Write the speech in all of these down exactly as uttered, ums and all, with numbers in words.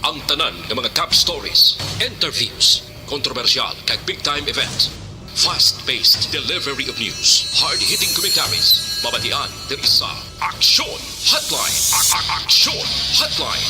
Ang tanan nga mga top stories, interviews, kontrobersyal kag big time event. Fast-paced delivery of news, hard-hitting commentaries, mabatian diri sa Aksyon Hotline. A- a- Aksyon Hotline.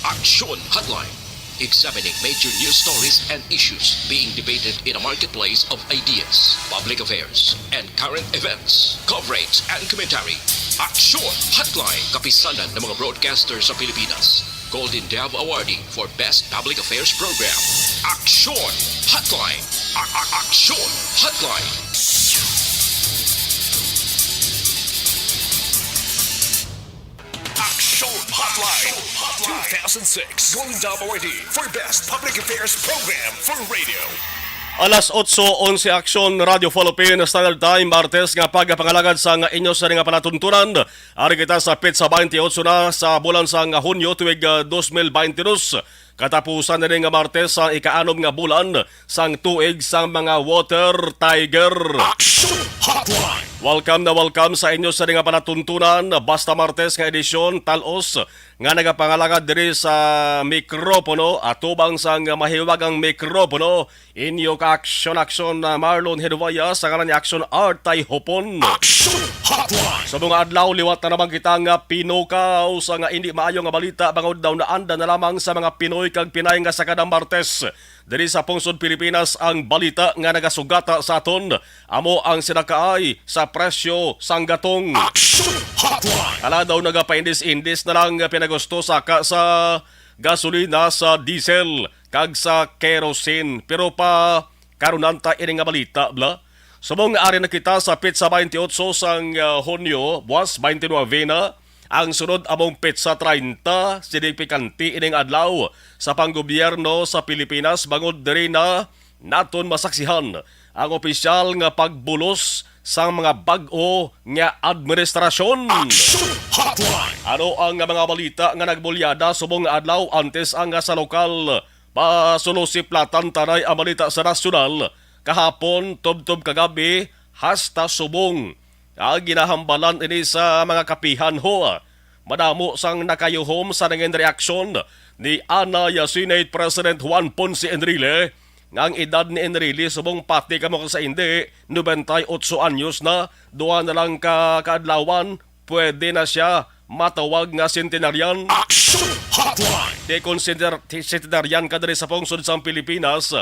Aksyon Hotline. Examining major news stories and issues being debated in a marketplace of ideas, public affairs, and current events. Coverage and commentary. Aksyon Hotline. Kapisanan ng mga broadcaster sa Pilipinas. Golden Dove Awardee for Best Public Affairs Program. Aksyon Hotline. A- a- Aksyon Hotline. Aksyon Hotline two thousand six Golden Dove Awardee for Best Public Affairs Program for Radio. Alas otso onse, Aksyon Radio Philippines, Standard Time, Martes nga pagpangalagad sa nga inyo sa nga palatuntunan. Ari kita sa petsa twenty-eight na sa bulan sang Hunyo tuig, ah, dos mil baynte dos. Katapusan na ni nga Martes sa ika-anom nga bulan sang tuig sang mga water tiger. Action Hotline. Welcome na welcome sa inyo sa nga palatuntunan. Basta Martes nga edisyon, talos nga nagapangalagad diri sa mikropono, atubang sang mahiwagang mikropono, inyo ka-aksyon-aksyon na Marlon Heduaya sa ngalan ni Aksyon Artay Hopon. Action Hotline. Sa mga adlaw, liwat na naman kita nga pinukaw sa nga hindi maayo nga balita, bangod daw naanda na lamang sa mga Pinoy kag Pinay nga sa kada Martes. Diri sa pungsod Pilipinas, ang balita nga nagasugata sa aton amo ang sinakaay sa presyo sang gatong. Action Hotline. Ala daw nagapaindis-indis na lang nga pinagusto saka sa gasolina, sa diesel, kag sa kerosene. Pero pa karunan ta ini nga balita, bla. Subong nga ari na kita sa petsa twenty-eight sang, ah, Hunyo, buwas twenty-nine na. Ang sunod among petsa treinta, sini pikante ining adlaw sa panggobyerno sa Pilipinas, bangod diri na naton masaksihan ang opisyal nga pagbulos sang mga bag-o nga administrasyon. Action Hotline. Ano ang mga balita nga nagbulyada subong nga adlaw antes ang sa lokal? Pasunusiplatan tanay ang balita sa nasyonal kahapon, tubtob kagabi, hasta subong. Ang ginahambalan ini sa mga kapihan, ho. Madamo sang nakayuhom sa nangin reaksyon ni anay Senate President Juan Ponce Enrile, nga ang edad ni Enrile subong pati kamo ka sa hindi, nobenta y otso anyos na, duha na lang ka kaadlawan, pwede na siya matawag nga centenarian. Action Hotline. Ti kon center-, ti centenarian ka diri sa pungsod sang Pilipinas,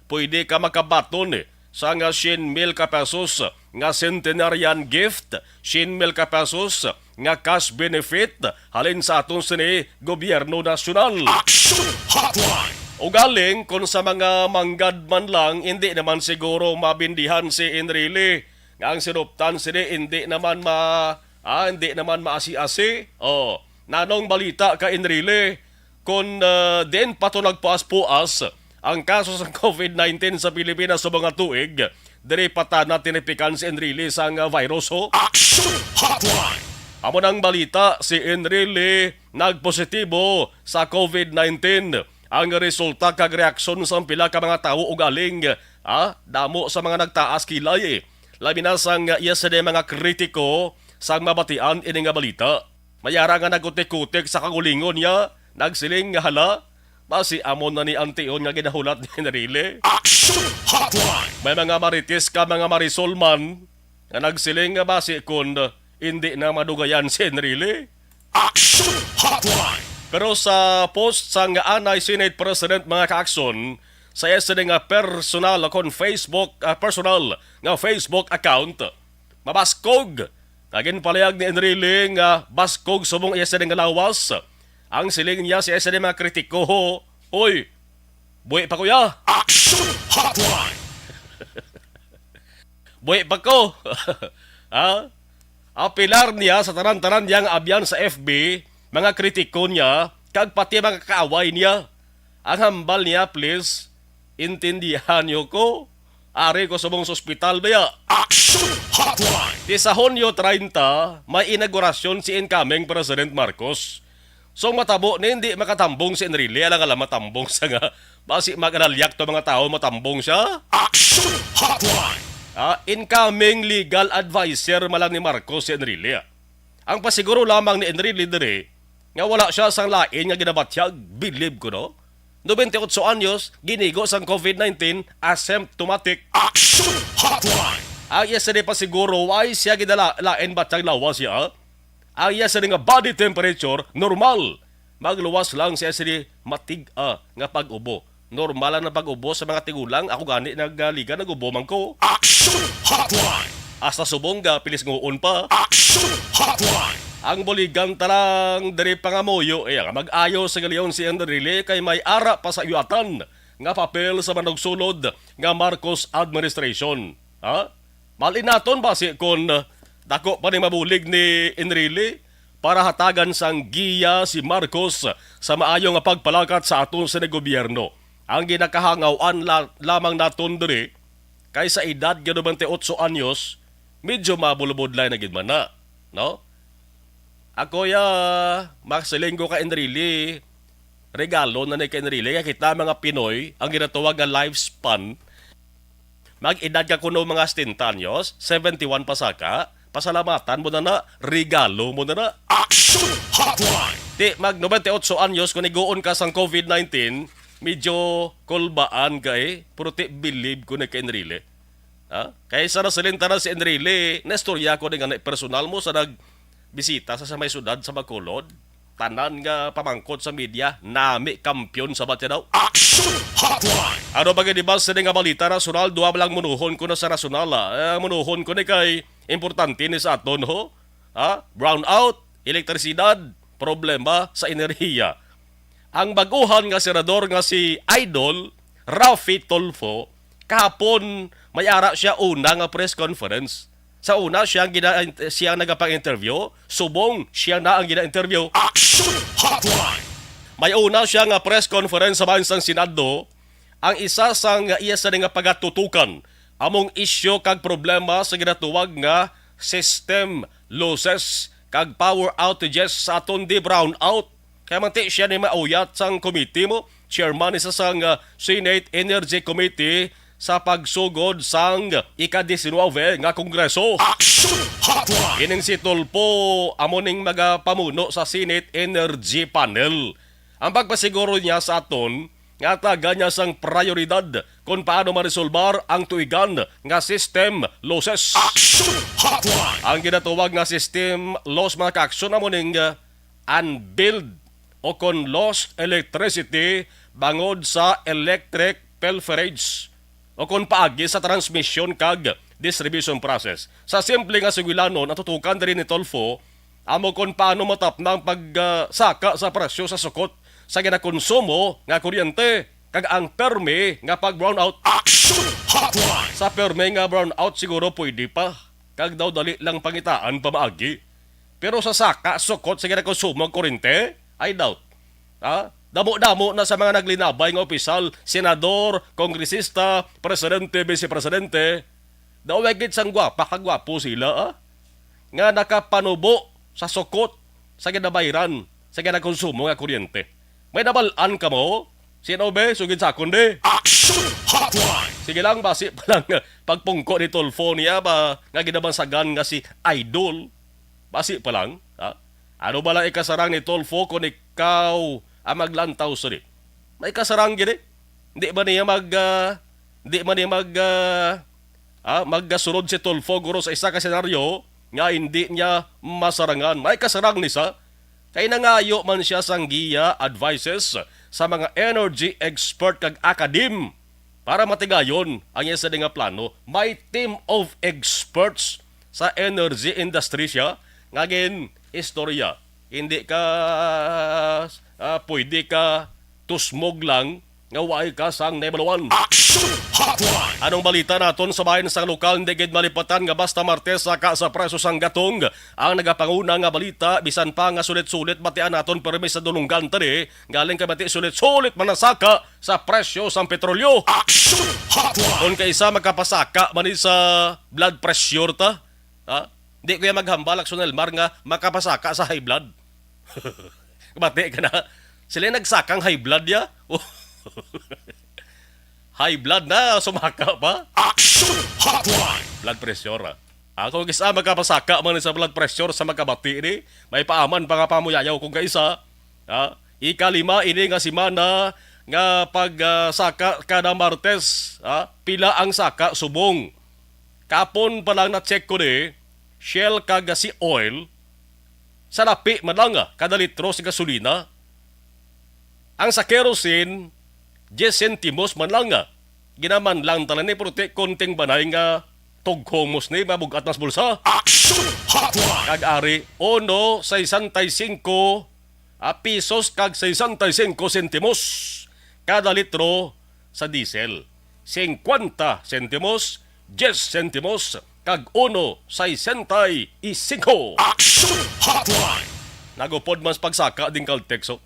pwede ka makabaton sang syen mil ka pesos nga centenarian gift, syen mil ka pesos nga cash benefit halin sa aton sini gobyerno nasyonal. Action Hotline. Ugaling, kung sa mga manggad man lang, hindi naman siguro mabindihan si Enrile, nga ang sinuptan sini hindi naman ma-, ah, hindi naman maasi-asi. Oh, nanong balita ka, Enrile? Kon, ah, diin pa to nagpuas-puas ang kaso sa covid nineteen sa Pilipinas sa mga tuig, diri pa ta na tinipikan si Enrile sang, ah, virus, ho? Action Hotline. Amo nang balita, si Enrile nagpositibo sa covid nineteen. Ang resulta kag reaksyon sang pila ka mga tawo ugaling, ah, damo sa mga nagtaas kilay. Labi na sang iya sini mga kritiko sang mabatian ini nga balita. May ara nga nagutik-utik sa kaugalingon niya, nagsiling nga, "Hala, basi amo na ni ang tion nga ginahulat ni Enrile." Action Hotline. May mga marites ka, mga marisol man, nga nagsiling nga basi kun indi na madugayan si Enrile. Action Hotline. Pero sa post sang anay Senate President, mga ka-aksyon, sa iya sini nga personal kon Facebook, ah, personal nga Facebook account, mabaskog nga ginpalihag ni Enrile nga baskog subong iya sini nga lawas. Ang siling niya sa iya sini mga kritiko, ho, "Oy, buhi pa, kuya." Action Hotline. "Buhi pa ko." Ha? Apelar niya sa tanan-tanan niya nga abyan sa F B, mga kritiko niya, kag pati mga kaaway niya. Ang hambal niya, "Please, intindihan niyo ko. Ari ko subong sa ospital baya." Action Hotline. Ti sa Hunyo treinta, may inaugurasyon si incoming President Marcos. So, matabo ni hindi makatambong si Enrile, alang-alang matambong sa nga, basi mag-analyak to mga tawo, matambong siya. Action Hotline. Ah, incoming legal adviser man lang ni Marcos si Enrile. Ang pasiguro lamang ni Enrile diri, Nga wala siya sang lain nga ginabatyag, bilib ko, no? Nobenta y otso anyos, ginigo sang covid nineteen, asymptomatic. Action Hotline! Ang iya sini pa siguro, why siya gidala lain batyag lawas siya? Ang iya sini nga body temperature, normal. Magluwas lang siya sini matig-a nga pag-ubo. Normal lang na pag-ubo sa mga tigulang. Ako gani nagaliga, nag-ubo man ko. Action Hotline! Hasta subong ga, pilis nguon pa. Action Hotline! Ang buligan talang diri pangamuyo, iya nga mag-ayo sa galiyon si Enrile kay may ara pa sa iyatan nga papel sa manugsulod nga Marcos administration. Ha? Malin naton basi kon, uh, dako pa ni mabulig ni Enrile para hatagan sang giya si Marcos sa maayo nga pagpalakat sa aton sini gobyerno. Ang ginakahangawan la-, lamang naton diri kay sa edad nga nobenta y otso anyos, medyo mabulbudlay na gid man na, no? Ako ya, masiling ko kay Enrile, regalo na ni kay Enrile. Kay kita mga Pinoy, ang ginatawag nga lifespan, mag-edad ka kuno mga setenta anyos, seventy-one pa saka, pasalamatan mo na na, regalo mo na na. Action Hotline! Ti, mag nobenta y otso anyos, kung iguon ka sang covid nineteen, medyo kulbaan ka eh, pero ti, bilib ko ni kay Enrile. Ha? Kay sa nasilinta na si Enrile, naistorya ko ni nga personal mo sa nagbisita sa, sa may syudad sa Bacolod. Tanan nga pamangkot sa media, nami kampiyon sa batya daw. Action Hotline! Ano ba gani ba sini nga balita nasyonal? Duha lang munuhon ko na sa nasyonal, ah. Eh, munuhon ko ni kay importante ni sa aton, ho? Ha? Brownout, elektrisidad, problema sa enerhiya. Ang baguhan nga senador nga si Idol Raffy Tulfo, kahapon may ara siya una nga press conference. Sa una, siya ang gina-, siya ang nagapang-interview. Subong, siya na ang gina-interview. Action Hotline! May una siya nga press conference sa bahin sang Senado. Ang isa sang iya sini nga pagatutukan among isyu kag problema sa ginatuwag nga system losses kag power outages sa aton di brownout. Kay manti siya ni mauyat sang committee mo, chairman ni sa sang, ah, Senate Energy Committee sa pagsugod sang ika-diecinuebe nga Kongreso. Action Hotline! Ining si Tulfo amo ning magapamuno sa Senate Energy Panel. Ang pagpasiguro niya sa aton nga taga niya sang prioridad kon paano maresolbar ang tuigan nga system losses. Action Hotline! Ang ginatawag nga system loss, mga ka-action, amo ning, uh, unbilled o kon lost electricity bangod sa electric pilferage o kon paagi sa transmission kag distribution process. Sa simple nga sugilanon, ang tutukan diri ni Tulfo amo kon paano matapna ang pag, ah, saka sa presyo sa sukot sa ginakonsumo nga kuryente kag ang permi nga pag-brownout. Action Hotline! Sa permi nga brownout siguro pwede pa kag daw dali lang pangitaan pamaagi. Pero sa saka, sukot sa ginakonsumo ang kuryente, I doubt. Ha? Damo-damo na sa mga naglinabay nga opisyal, senador, kongresista, presidente, vice presidente, daw way gid sang gwapa kag gwapo sila, ah, nga nakapanubo sa sukot sa ginabayran sa ginakonsumo nga kuryente. May nabal-an kamo? Sino, be? Sugid sa akon, be. Action Hotline! Sige lang, basi pa lang pagpungko ni Tulfo niya ba nga ginabansagan nga si Idol? Basi pa lang, ha? Ano ba lang ikasarang ni Tulfo kung ikaw ang maglantaw sini? May kasarang gini. Hindi ba niya mag, ah, hindi man niya mag, ah, ah, magkasunod si Tulfo guro sa isa ka senaryo nga hindi niya masarangan? May kasarang ni sa kay nangayo man siya sang giya, advices sa mga energy expert kag akadim para matigayon ang iya sini nga plano. May team of experts sa energy industry siya nga gin-istorya. Hindi ka, ah, pwede ka tusmog lang nga way ka sang nahibaluan. Action Hotline! Anong balita naton sa bahin sang lokal? Hindi gid malipatan nga basta Martes saka sa presyo sang gatong ang nagapanguna nga balita, bisan pa nga sulit-sulit batian naton permi sa dulunggan tani, galing kay bati sulit-sulit manasaka sa presyo sang petrolyo. Action Hotline! Kung kaisa makapasaka man ni sa blood pressure ta, ha? Di ko ya maghambal, Action Elmar, nga makapasaka sa high blood. Bati ka na. Sila yung nagsakang high blood ya. High blood na, sumaka pa. Action Hotline! Blood pressure, ah. Ah, kung isa makapasaka man sa blood pressure sa magkabati ini, may paaman pa nga pamuyayaw kung kaisa. Ah, ikalima ini nga semana nga pagsaka kada Martes. Ah, pila ang saka subong? Kapon pa lang na-check ko ni Shell kag si oil, salapi man lang, ah, kada litro sa gasolina. Ang sa kerosene, diyes sentimos man lang, ah. Ginaman lang tanan ni, pero ti konting banay nga tughong mo sini, mabug-at mas bulsa. Action Hotline! Kag ari, uno sesenta y cinco, ah, pesos kag sesenta y cinco sentimos kada litro sa diesel. Singkwenta sentimos, diyes sentimos, kag uno sesenta y cinco. Action Hotline! Nagupod man sa pagsaka ding Caltex, oh.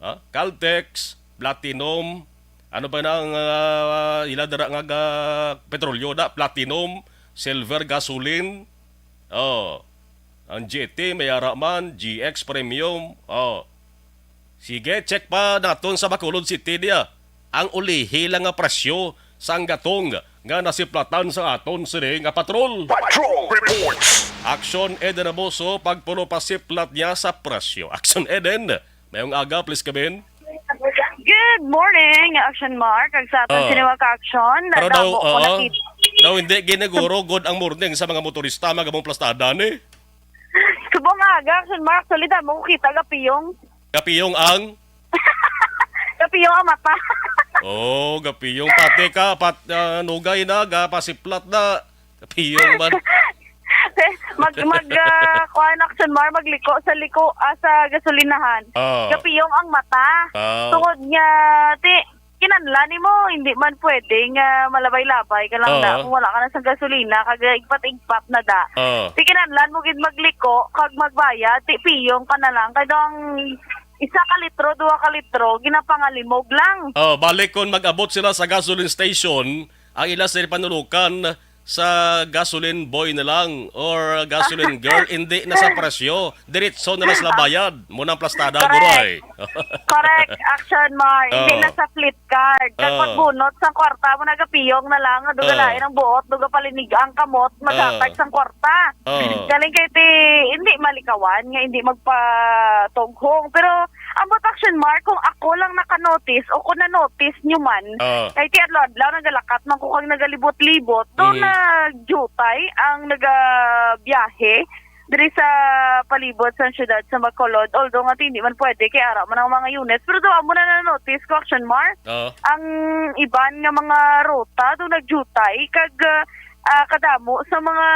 Ha? Caltex, Platinum, ano pa na ang, ah, ila dira nga ga-, petrolyo na? Platinum, Silver, Gasoline. Oh. Ang G T, may ara man, G X Premium. Oh. Sige, check pa naton sa Bacolod City niya. Ang ulihi lang nga presyo sang gatong nga nasiplatan sa aton sini nga patrol. Patrol Reports! Action Eden Abuso, pagpulo pa siplat niya sa presyo. Action Eden, mayong aga, please come in. Good morning, Action Mark. Kag sa aton Ah. sini nga ka-action, Pero daw, nadamo ko oo. nakita. Daw hindi giniguro good ang morning sa mga motorista, mga mong plastada ni. Subong nga aga, Action Mark, actually, damo ko kita gapiyong. Gapiyong ang? Gapiyong ang mata. Oh, gapiyong. Pati ka, pat, ah, nugay na, gapasiplat na. Gapiyong man. Mag, mag, ah, kuwan, Action Mar, magliko sa liko, ah, sa gasolinahan. Ah. Gapiyong ang mata. Ah. Tungod nga, ti, kinanlan nimo, hindi man pwede nga malabay-labay ka lang Oo. na kung wala ka na sa gasolina, kag igpat-igpat na da. Oo. Ti kinanlan mo gid magliko, kag magbayad, ti piyong ka na lang. Kay daw ang isa ka litro, duha ka litro, ginapangalimog lang. Oh, balik kon mag-abot sila sa gasoline station, ang ila sa panulukan sa gasoline boy na lang or gasoline girl, hindi na sa presyo. Diretso na lang sila bayad. Muna ang plastada, Correct. Guray. Correct, Action Mar. Hindi Oo. na sa flip card. Kag Oo. pagbunot sa kwarta mo, nagapiyong na lang. Duga Oo. lain ang buot, duga palinig ang kamot, maghatag Oo. sang kwarta. Oo. Galing kay ti, hindi malikawan nga hindi magpatughong. Pero, ang Action Mar, kung ako lang naka-notice o kung na-notice nyo man, Oo. kay ti adlaw-adlaw nagalakat man ko kag nagalibot-libot, doon Mm. nagjutay ang nagabiyahe diri sa palibot sa siyudad sa Bacolod. Although nga hindi man pwede kay ara man ang mga units, pero daw amo na na-notice ko, Action Mar, Oo. ang iban nga mga ruta do nagjutay kag, ah, kadamo sa mga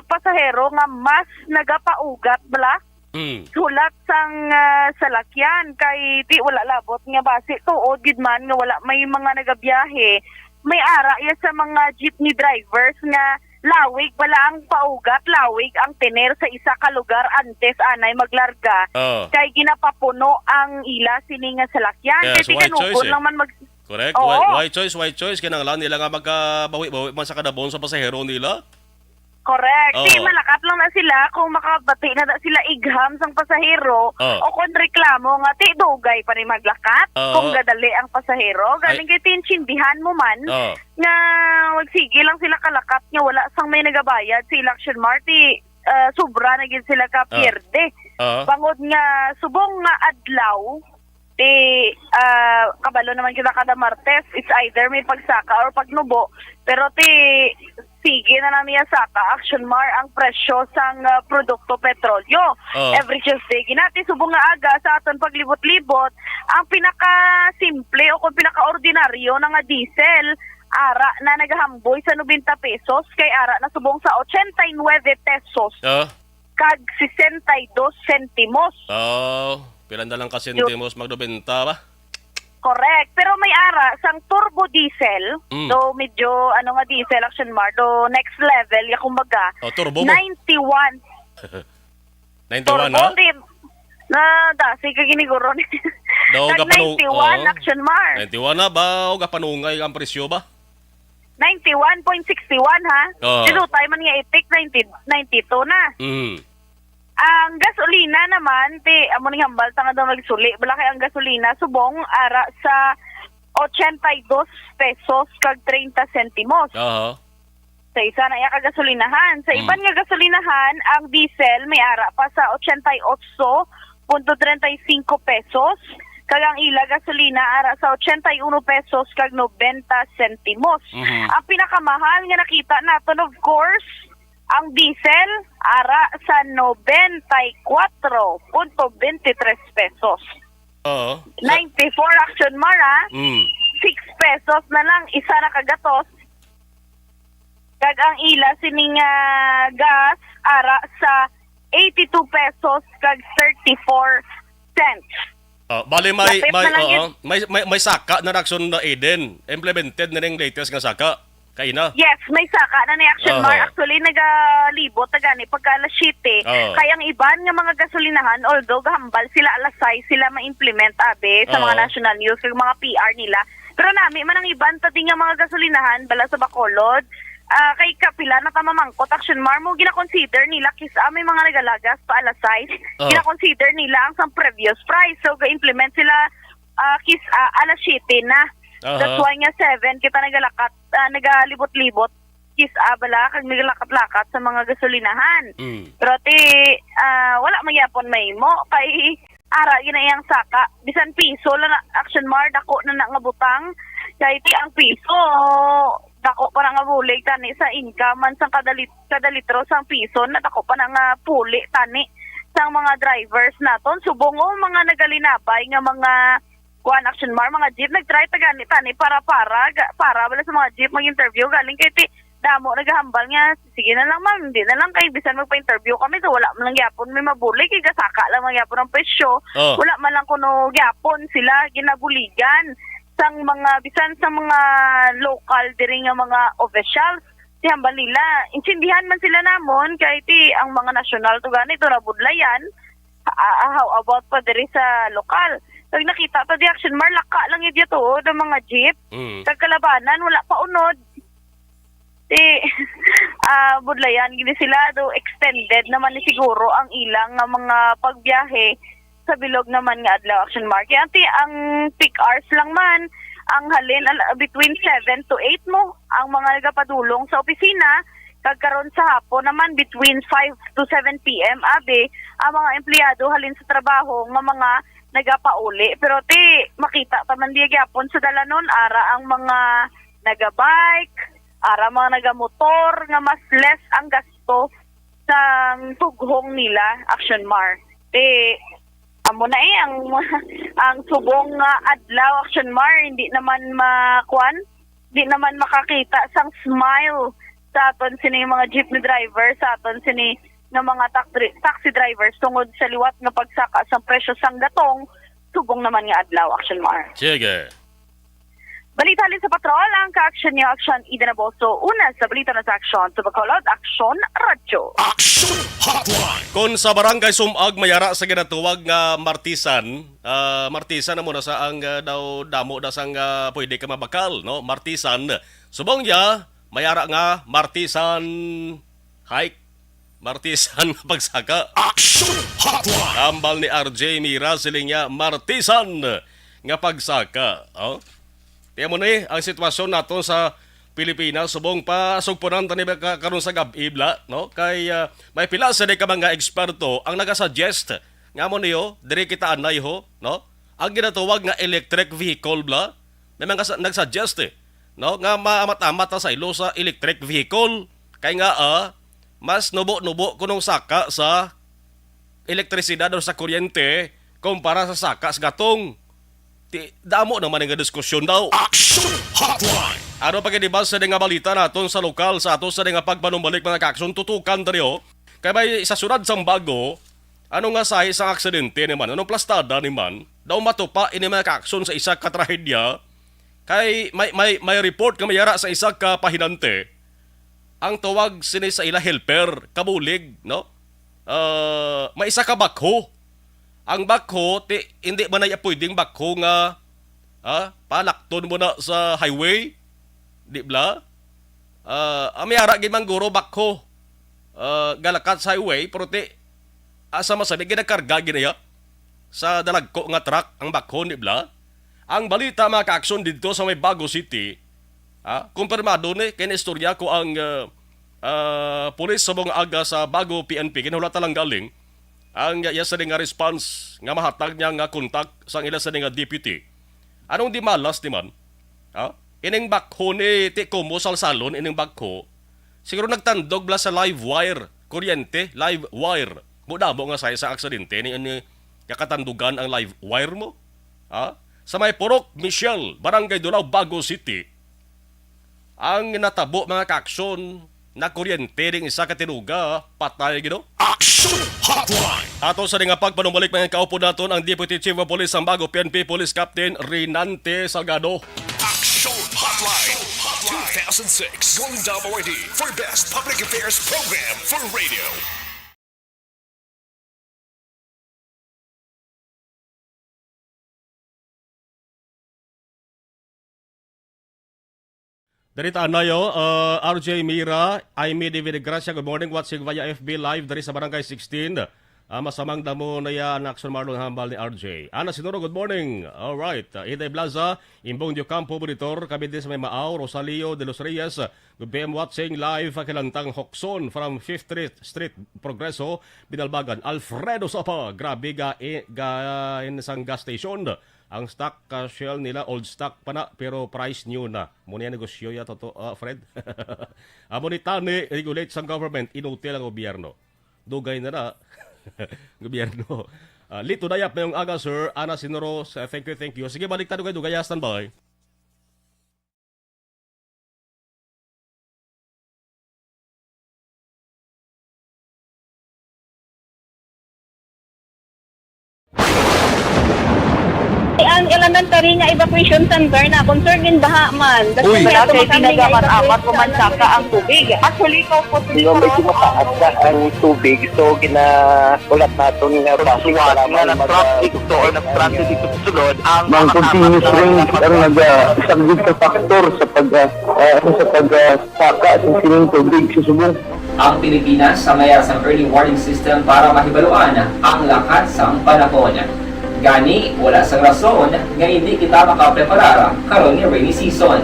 pasahero nga mas nagapaugat bala Mm. hulat sang, ah, salakyan kay ti wala labot nga basi tuod gid man nga wala may mga nagabiyahe. May ara ya sa mga jeepney drivers nga lawig bala ang paugat, lawig ang tener sa isa ka lugar antes anay maglarga. Oh. Kay ginapapuno ang ila sini nga salakyan. Yes, Kay why choice, tikanugon eh? lang man mag- Correct. Oo. Why, why choice, why choice? Kinahanglan nila nga magkabawi-bawi man sa kadabon sa pasahero nila. Correct. Di Oo. malakat lang na sila kung makabati na, na sila igham sang pasahero Oh. o kung reklamo nga ti dugay pa ni maglakat Oh. kung gadali ang pasahero. Galing Ay. kay tinsindihan mo man Oh. nga magsige lang sila kalakat nga wala sang may nagabayad sa election marti, ah, sobra na gid sila ka Oh. pierde. Oh. Bangod nga subong nga adlaw, ti, ah, kabalo naman kita kada Martes, it's either may pagsaka or pagnubo. Pero ti, sige na lang niya saka, Action Mar, ang presyo sang, ah, produkto petrolyo. Oh. Every Tuesday, ginati subong nga aga sa aton paglibot-libot, ang pinakasimple o kung pinakaordinaryo na nga diesel, ara na nagahamboy sa nobenta pesos, kay ara na subong sa ochenta y nueve pesos. Oh. kag sesenta y dos sentimos. Oh, pila na lang ka sentimos magnobenta ba? Correct. Pero may ara sang turbo diesel. Mm. So, medyo, ano nga diesel, Action Mar, do next level, ya kumbaga. Oh, turbo mo? Ninety-one. Ninety-one, Turbo, ha? Di, na, dasi ka giniguro ni. Daw Nag gapanu-, ninety-one, oh. Action Mar. Ninety-one na ba? O gapanungay ang presyo ba? Ninety-one point six one, ha? Oo. Sinutay man nga itik, ninety, ninety-two na. Mm. Ang gasolina naman, ti, amo ning hambal ta nga daw nagsuli. Bala kay ang gasolina, subong, ara sa ochenta y dos pesos kag treinta sentimos. Aha. Sa isa na iya ka gasolinahan. Sa Mm. iban nga gasolinahan, ang diesel may ara pa sa ochenta y ocho punto treinta y cinco pesos, kag ang ila gasolina ara sa ochenta y uno pesos kag nobenta sentimos. Mhm. Ang pinakamahal nga nakita naton, of course, ang diesel ara sa nobenta y kuwatro punto bente tres pesos. Oo. Sa Ninety-four, Action Mar, ah. Mm. Six pesos na lang, isa na ka gatos. Kag ang ila sining, ah, gas ara sa eighty-two pesos kag thirty-four cents. Oh, bali may, Lapit may, na lang oo, yun. may, may, may saka na, Action Eden. Implemented na ning latest nga saka. Kay na. Yes, may saka na ni Action Aha. Mar. Actually, nagalibot na gani pagka alas siyete. Oo. Kay ang iban nga mga gasolinahan, although gahambal sila alas sais sila ma-implement, abi, sa mga Ah. national news, kag mga P R nila. Pero nami man ang iban, pati nga mga gasolinahan, bala sa Bacolod, ah, kay kapila na ta mamangkot, Action Mar, mo gina-consider nila kis-a may mga nagalagas pa alas sais. Ah. Gina-consider nila ang sang previous price. So, ga-implement sila, ah, kis-a alas siyete na. Aha. That's why nga seven kita nagalakat, ah, nagalibot-libot. Kis-a bala, kag nagalakat-lakat sa mga gasolinahan. Mm. Pero ti, ah, wala man gyapon mahimo. Kay ara gina iyang saka. Bisan piso lang na, Action Mar, dako na na nga butang. Kay ti ang piso, dako pa na nga bulig tani sa income man sang kada lit-, kada litro sang piso, na dako pa na nga puli tani sang mga drivers naton. Subong o mga nagalinabay nga mga kuan, Action Mar, mga jeep, nag-try ta gani tani para, para, ga-, para bala sa mga jeep mag-interview. Galing kay ti, damo nagahambal nga, "Sige na lang, ma'am, hindi na lang, kay bisan magpa-interview kami, so wala man lang gyapon may mabulig, kay gasaka lang man gyapon ang presyo." Oh. Wala man lang kuno gyapon sila ginabuligan sang mga, bisan sa mga local diri nga mga officials. Ti hambal nila, intindihan man sila namon, kay ti ang mga national to gani, to nabudlayan. Ah, ah, how about pa diri sa lokal? Pag nakita ta di, Action Mar, laka lang gid tuod ang mga jeep. Mm. Kag kalabanan, wala pa unod. Ti, ah, budlayan gid sila, do extended naman ni siguro ang ilang nga mga pagbiyahe sa bilog naman nga adlaw, Action Mar. Kay ang ti-, ang peak hours lang man, ang halin, al-, between seven to eight mo, ang mga nagapadulong sa opisina, kag karon sa hapon naman, between five to seven P M, abi, ang mga empleyado halin sa trabaho nga mga nagapauli. Pero ti, makita ta man diya gyapon sa dalanon, ara ang mga nagabike, ara mga nagamotor, nga mas less ang gasto sang tughong nila, Action Mar. Ti, amo na eh, ang, ang subong nga adlaw, Action Mar, hindi naman makuan, di naman makakita sang smile sa aton sini mga jeepney driver, sa aton sini nga mga tax-, taxi drivers tungod sa liwat nga pagsaka sang presyo sang gatong subong naman nga adlaw, Action Mar. Sige. Balita halin sa patrol, ang ka-action niyo, Action Eden Aboso. Una sa balita na sa aksyon sa Bacolod, Action Radyo. Action Hotline. Kung sa Barangay Sumag may ara sa ginatawag nga martisan, ah, martisan na muna sa ang, ah, daw damo na sang, ah, pwede ka mabakal, no? Martisan. Subong niya, may ara nga martisan hike, martisan nga pagsaka. Action Hotline. Tambal ni R J Mira, siling niya, martisan nga pagsaka. Oh? Tiyan mo ni ang sitwasyon nato sa Pilipinas, subong pa sugpunan tani ba ka-, karon sa gab-i, bla, no? Kay, ah, may pila sa di ka mga eksperto ang nagasuggest nga mo niyo, diri kita anay ho, no? Ang ginatawag nga electric vehicle, bla. May mga sa-, nagsuggest, eh, no, nga maamat-amat ang saylo sa electric vehicle. Kay nga, ah, mas nubo-nubo kunong saka sa elektrisidad o sa kuryente kumpara sa saka sa gatong. Ti, damo naman nga diskusyon daw. Action Hotline. Ano pa gid ba sa nga balita naton sa lokal, sa ato sa nga pagpanumbalik, mga ka-action, tutukan ta niyo. Kay may sa siyudad sang Bago, ano nga sahi sang aksidente ni man? Ano plastada ni man? Daw matupa ini, mga ka-action, sa isa ka trahedya. Kay may, may, may report nga may ara sa isa ka pahinante. Ang tawag sini sa ila helper, kabulig, no? Ah, may isa ka bakho. Ang bakho, ti, hindi man na pwedeng bakho nga, ah, palakton mo na sa highway. Di bla? Ah, ang may ara gid man guro bakho. Ah, galakat sa highway, pero ti, asa masabi, ginakarga gid niya sa dalagko nga truck ang bakho, di bla? Ang balita, mga ka-action, didto sa may Bago City, ah, kumpirmado ni, kay naistorya ko ang, ah, ah, pulis subong aga sa Bago P N P, ginhulata lang galing ang iya sini nga response nga mahatag niya nga kontak sang ila sini nga deputy. Anong di malas ni man? Ha? Ining bakho ni, ti kumo salsalon ining bakho. Siguro nagtandog bala sa live wire, kuryente, live wire. Mo damo nga sa isang aksidente ni, ni kakatandugan ang live wire mo. Ha? Sa may Purok Michelle, Barangay Dunao, Bago City, ang natabo, mga kaaksyon, nakuryente ding isa ka tinuga, patay gid. Action Hotline! Ato sa nga pagpanumbalik, mga kaupod naton ang Deputy Chief of Police sang Bago, P N P Police Captain Rinante Salgado. Action Hotline two thousand six Golden Dome Awardee for Best Public Affairs Program for Radio. Diri ta, anayo, uh, R J Mira, Aimee David Gracia, good morning, watching via F B Live diri sa Barangay sixteen. Ah, masamang damo na ya, Naxon Marlon, hambal ni R J. Ana Sinuro, good morning. All right. Uh, Inday Blaza, Imbong Diocampo, Monitor, kami din sa may Maaw, Rosalio de los Reyes, good P M watching live, Kilantang Hokson from Fifth Street, Street, Progreso, Binalbagan. Alfredo Sapa, grabe ga, eh, ga, in sang gas station. Ang stock, ah, shell nila, old stock pa na, pero price new na. Mo niya negosyo ya, toto, ah, Fred. Amo ni tani, regulate sang government, inutil ang gobyerno. Dugay na na. Gobyerno. Ah, Lito Dayap, mayong aga, sir. Ana Sinuro, sa, thank you, thank you. Sige, balik ta, dugay, dugay, ah, standby. Ang elementary nga evacuation center na concern din baha man. Uy. Wala kay pinagaman amat ko man saka ang tubig. Actually, ko po. Di ba, medyo mataas na ang tubig, so ginahulat naton nga base nga nag-traffic to or nag-transit dito sa sulod ang mga continuous rain ang nagasagdit sa factor sa pag, ah, ah, sa pag, ah, saka sa sining tubig sa subong. Ang Pilipinas sa mayar sang early warning system para mahibaluan ang lakat sang panahon. Gani, wala sang rason nga hindi kita makapreparar karon nga rainy season.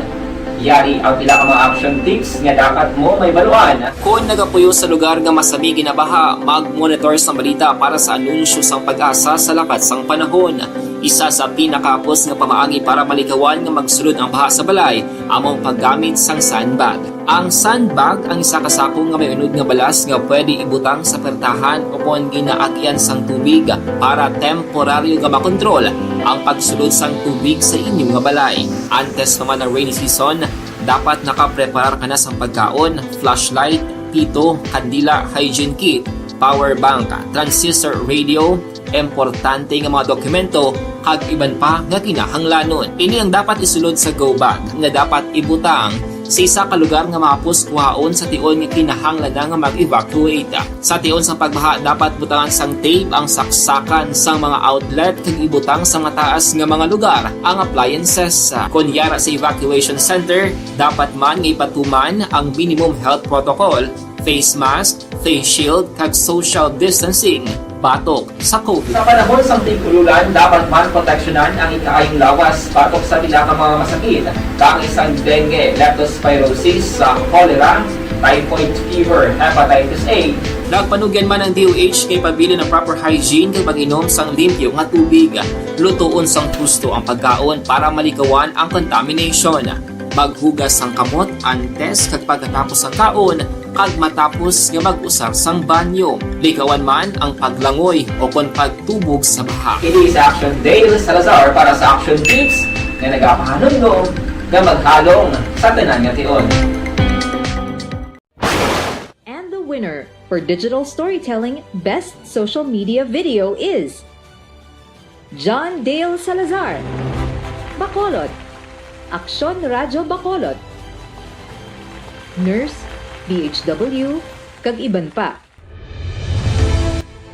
Yari ang pila ka mga action tips nga dapat mo mahibaluan. Kon nagapuyo sa lugar nga masami ginabaha, mag-monitor sang balita para sa anunsyo sang PAGASA sa lakat sang panahon. Isa sa pinakahapos nga pamaagi para malikawan nga magsulod ang baha sa balay amo ang paggamit sang sandbag. Ang sandbag ang isa ka sako nga may unod nga balas nga pwede ibutang sa pertahan ukon ginaagyan sang tubig para temporaryo nga makontrol ang pagsulod sang tubig sa inyo nga balay. Antes pa man ang rainy season, dapat nakapreparar ka na sang pagkaon, flashlight, pito, kandila, hygiene kit, power bank, transistor radio, importante nga mga dokumento, kag iban pa nga kinahanglanon. Ini ang dapat isulod sa go bag nga dapat ibutang sa isa ka lugar nga mahapos kuhaon sa tion nga kinahanglan na nga mag-evacuate. Sa tion sang pagbaha, dapat butangan sang tape ang saksakan sang mga outlet kag ibutang sa mataas nga mga lugar ang appliances. Kon yara sa evacuation center, dapat man nga ipatuman ang minimum health protocol, face mask, face shield, kag social distancing batok sa COVID. Sa panahon sang tig-ululan, dapat man proteksyonan ang ikaayong lawas batok sa pila ka mga masakit, kaangay sang dengue, leptospirosis, sa cholera, typhoid fever, hepatitis A. Nagpanugyan man ang D O H nga ipabilin ang proper hygiene kag pag-inom sang limpyo nga tubig. Lutoon sang husto ang pagkaon para malikawan ang contamination. Maghugas sang kamot antes kag pagkatapos sang kaon, kag matapos nga mag-usar sang banyo. Likawan man ang paglangoy o kon pagtubog sa baha. Ini si Action Dale Salazar para sa Action Tips nga nagapahanumdom nga maghalong sa tanan nga tion. And the winner for digital storytelling best social media video is John Dale Salazar, Bacolod, Aksyon Radyo Bacolod, Nurse, D H W, kag iban pa.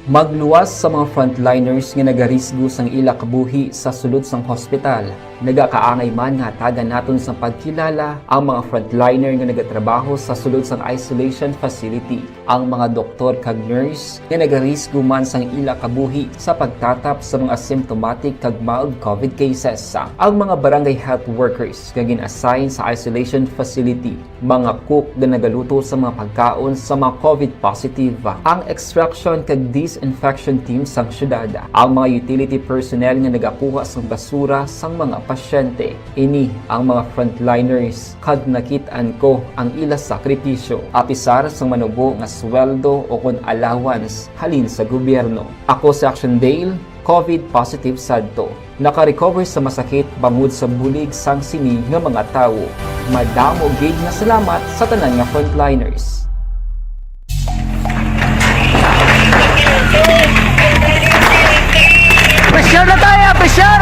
Magluwas sa mga frontliners nga nagarisgo sang ila kabuhi sa sulod sang hospital. Nagakaangay man nga hatagan naton sang pagkilala ang mga frontliner nga nagatrabaho sa sulod sang isolation facility, ang mga doktor kag nurse nga nagarisgo man sang ila kabuhi sa pagtatap sa mga symptomatic kag mild covid cases, ang mga barangay health workers nga gin-assign sa isolation facility, mga cook nga nagaluto sa mga pagkaon sa mga covid positive, ang extraction kag disinfection team sang syudad, ang mga utility personnel nga nagakuha sang basura sang mga pasyente. Ini ang mga frontliners kag nakit-an ko ang ila sakripisyo, apisar sang manubo nga sweldo o kon allowance halin sa gobyerno. Ako si Action Dale, covid positive sadto. Naka-recover sa masakit bangod sa bulig sang sini nga mga tawo. Madamo gid nga salamat sa tanan nga frontliners. Pressure na tayo, pressure!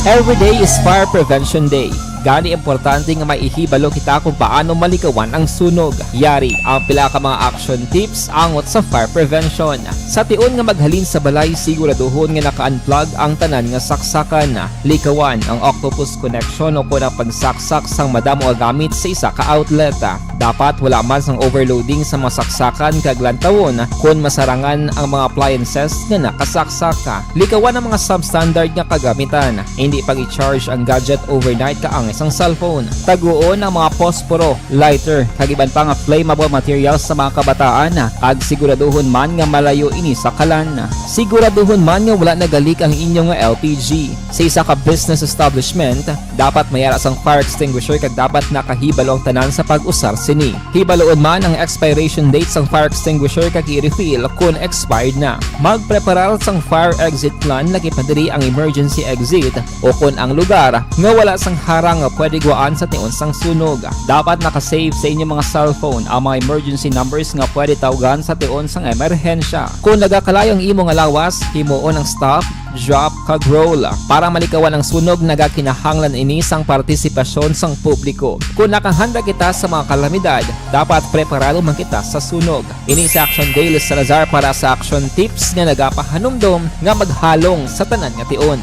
Every day is Fire Prevention Day. Gani, importante nga may ihibalo kita kung paano malikawan ang sunog. Yari ang pila ka mga action tips angot sa fire prevention. Sa tion nga maghalin sa balay, siguraduhon nga naka-unplug ang tanan nga saksakan. Likawan ang octopus connection o kon ang pagsaksak sang madamo nga gamit sa isa ka outlet. Dapat wala man sang overloading sa mga saksakan kag lantawon kon masarangan ang mga appliances nga nakasaksak. Likawan ang mga substandard nga kagamitan. Hindi pag-i-charge ang gadget overnight kaangay sang cellphone. Taguon ang mga posporo, lighter, kag iban pa nga flammable materials sa mga kabataan, kag siguraduhon man nga malayo ini sa kalan. Siguraduhon man nga wala nagalik ang inyo nga L P G. Sa isa ka business establishment, dapat may ara sang fire extinguisher kag dapat nakahibalo ang tanan sa pag-usar sini. Hibaloon man ang expiration date sang fire extinguisher kag i-refill kon expired na. Magpreparar sang fire exit plan, lakip na diri ang emergency exit o kon ang lugar nga wala sang harang nga pwede gwaan sa tion sang sunog. Dapat naka-save sa inyo mga cellphone ang mga emergency numbers nga pwede tawgan sa tion sang emerhensya. Kon nagakalayo ang imo nga lawas, himuon ang stop, drop, kag roll. Para malikawan ang sunog, nagakinahanglan ini sang partisipasyon sang publiko. Kon nakahanda kita sa mga kalamidad, dapat preparado man kita sa sunog. Ini si Action Dale Salazar para sa Action Tips nga nagapahanumdom nga maghalong sa tanan nga tion.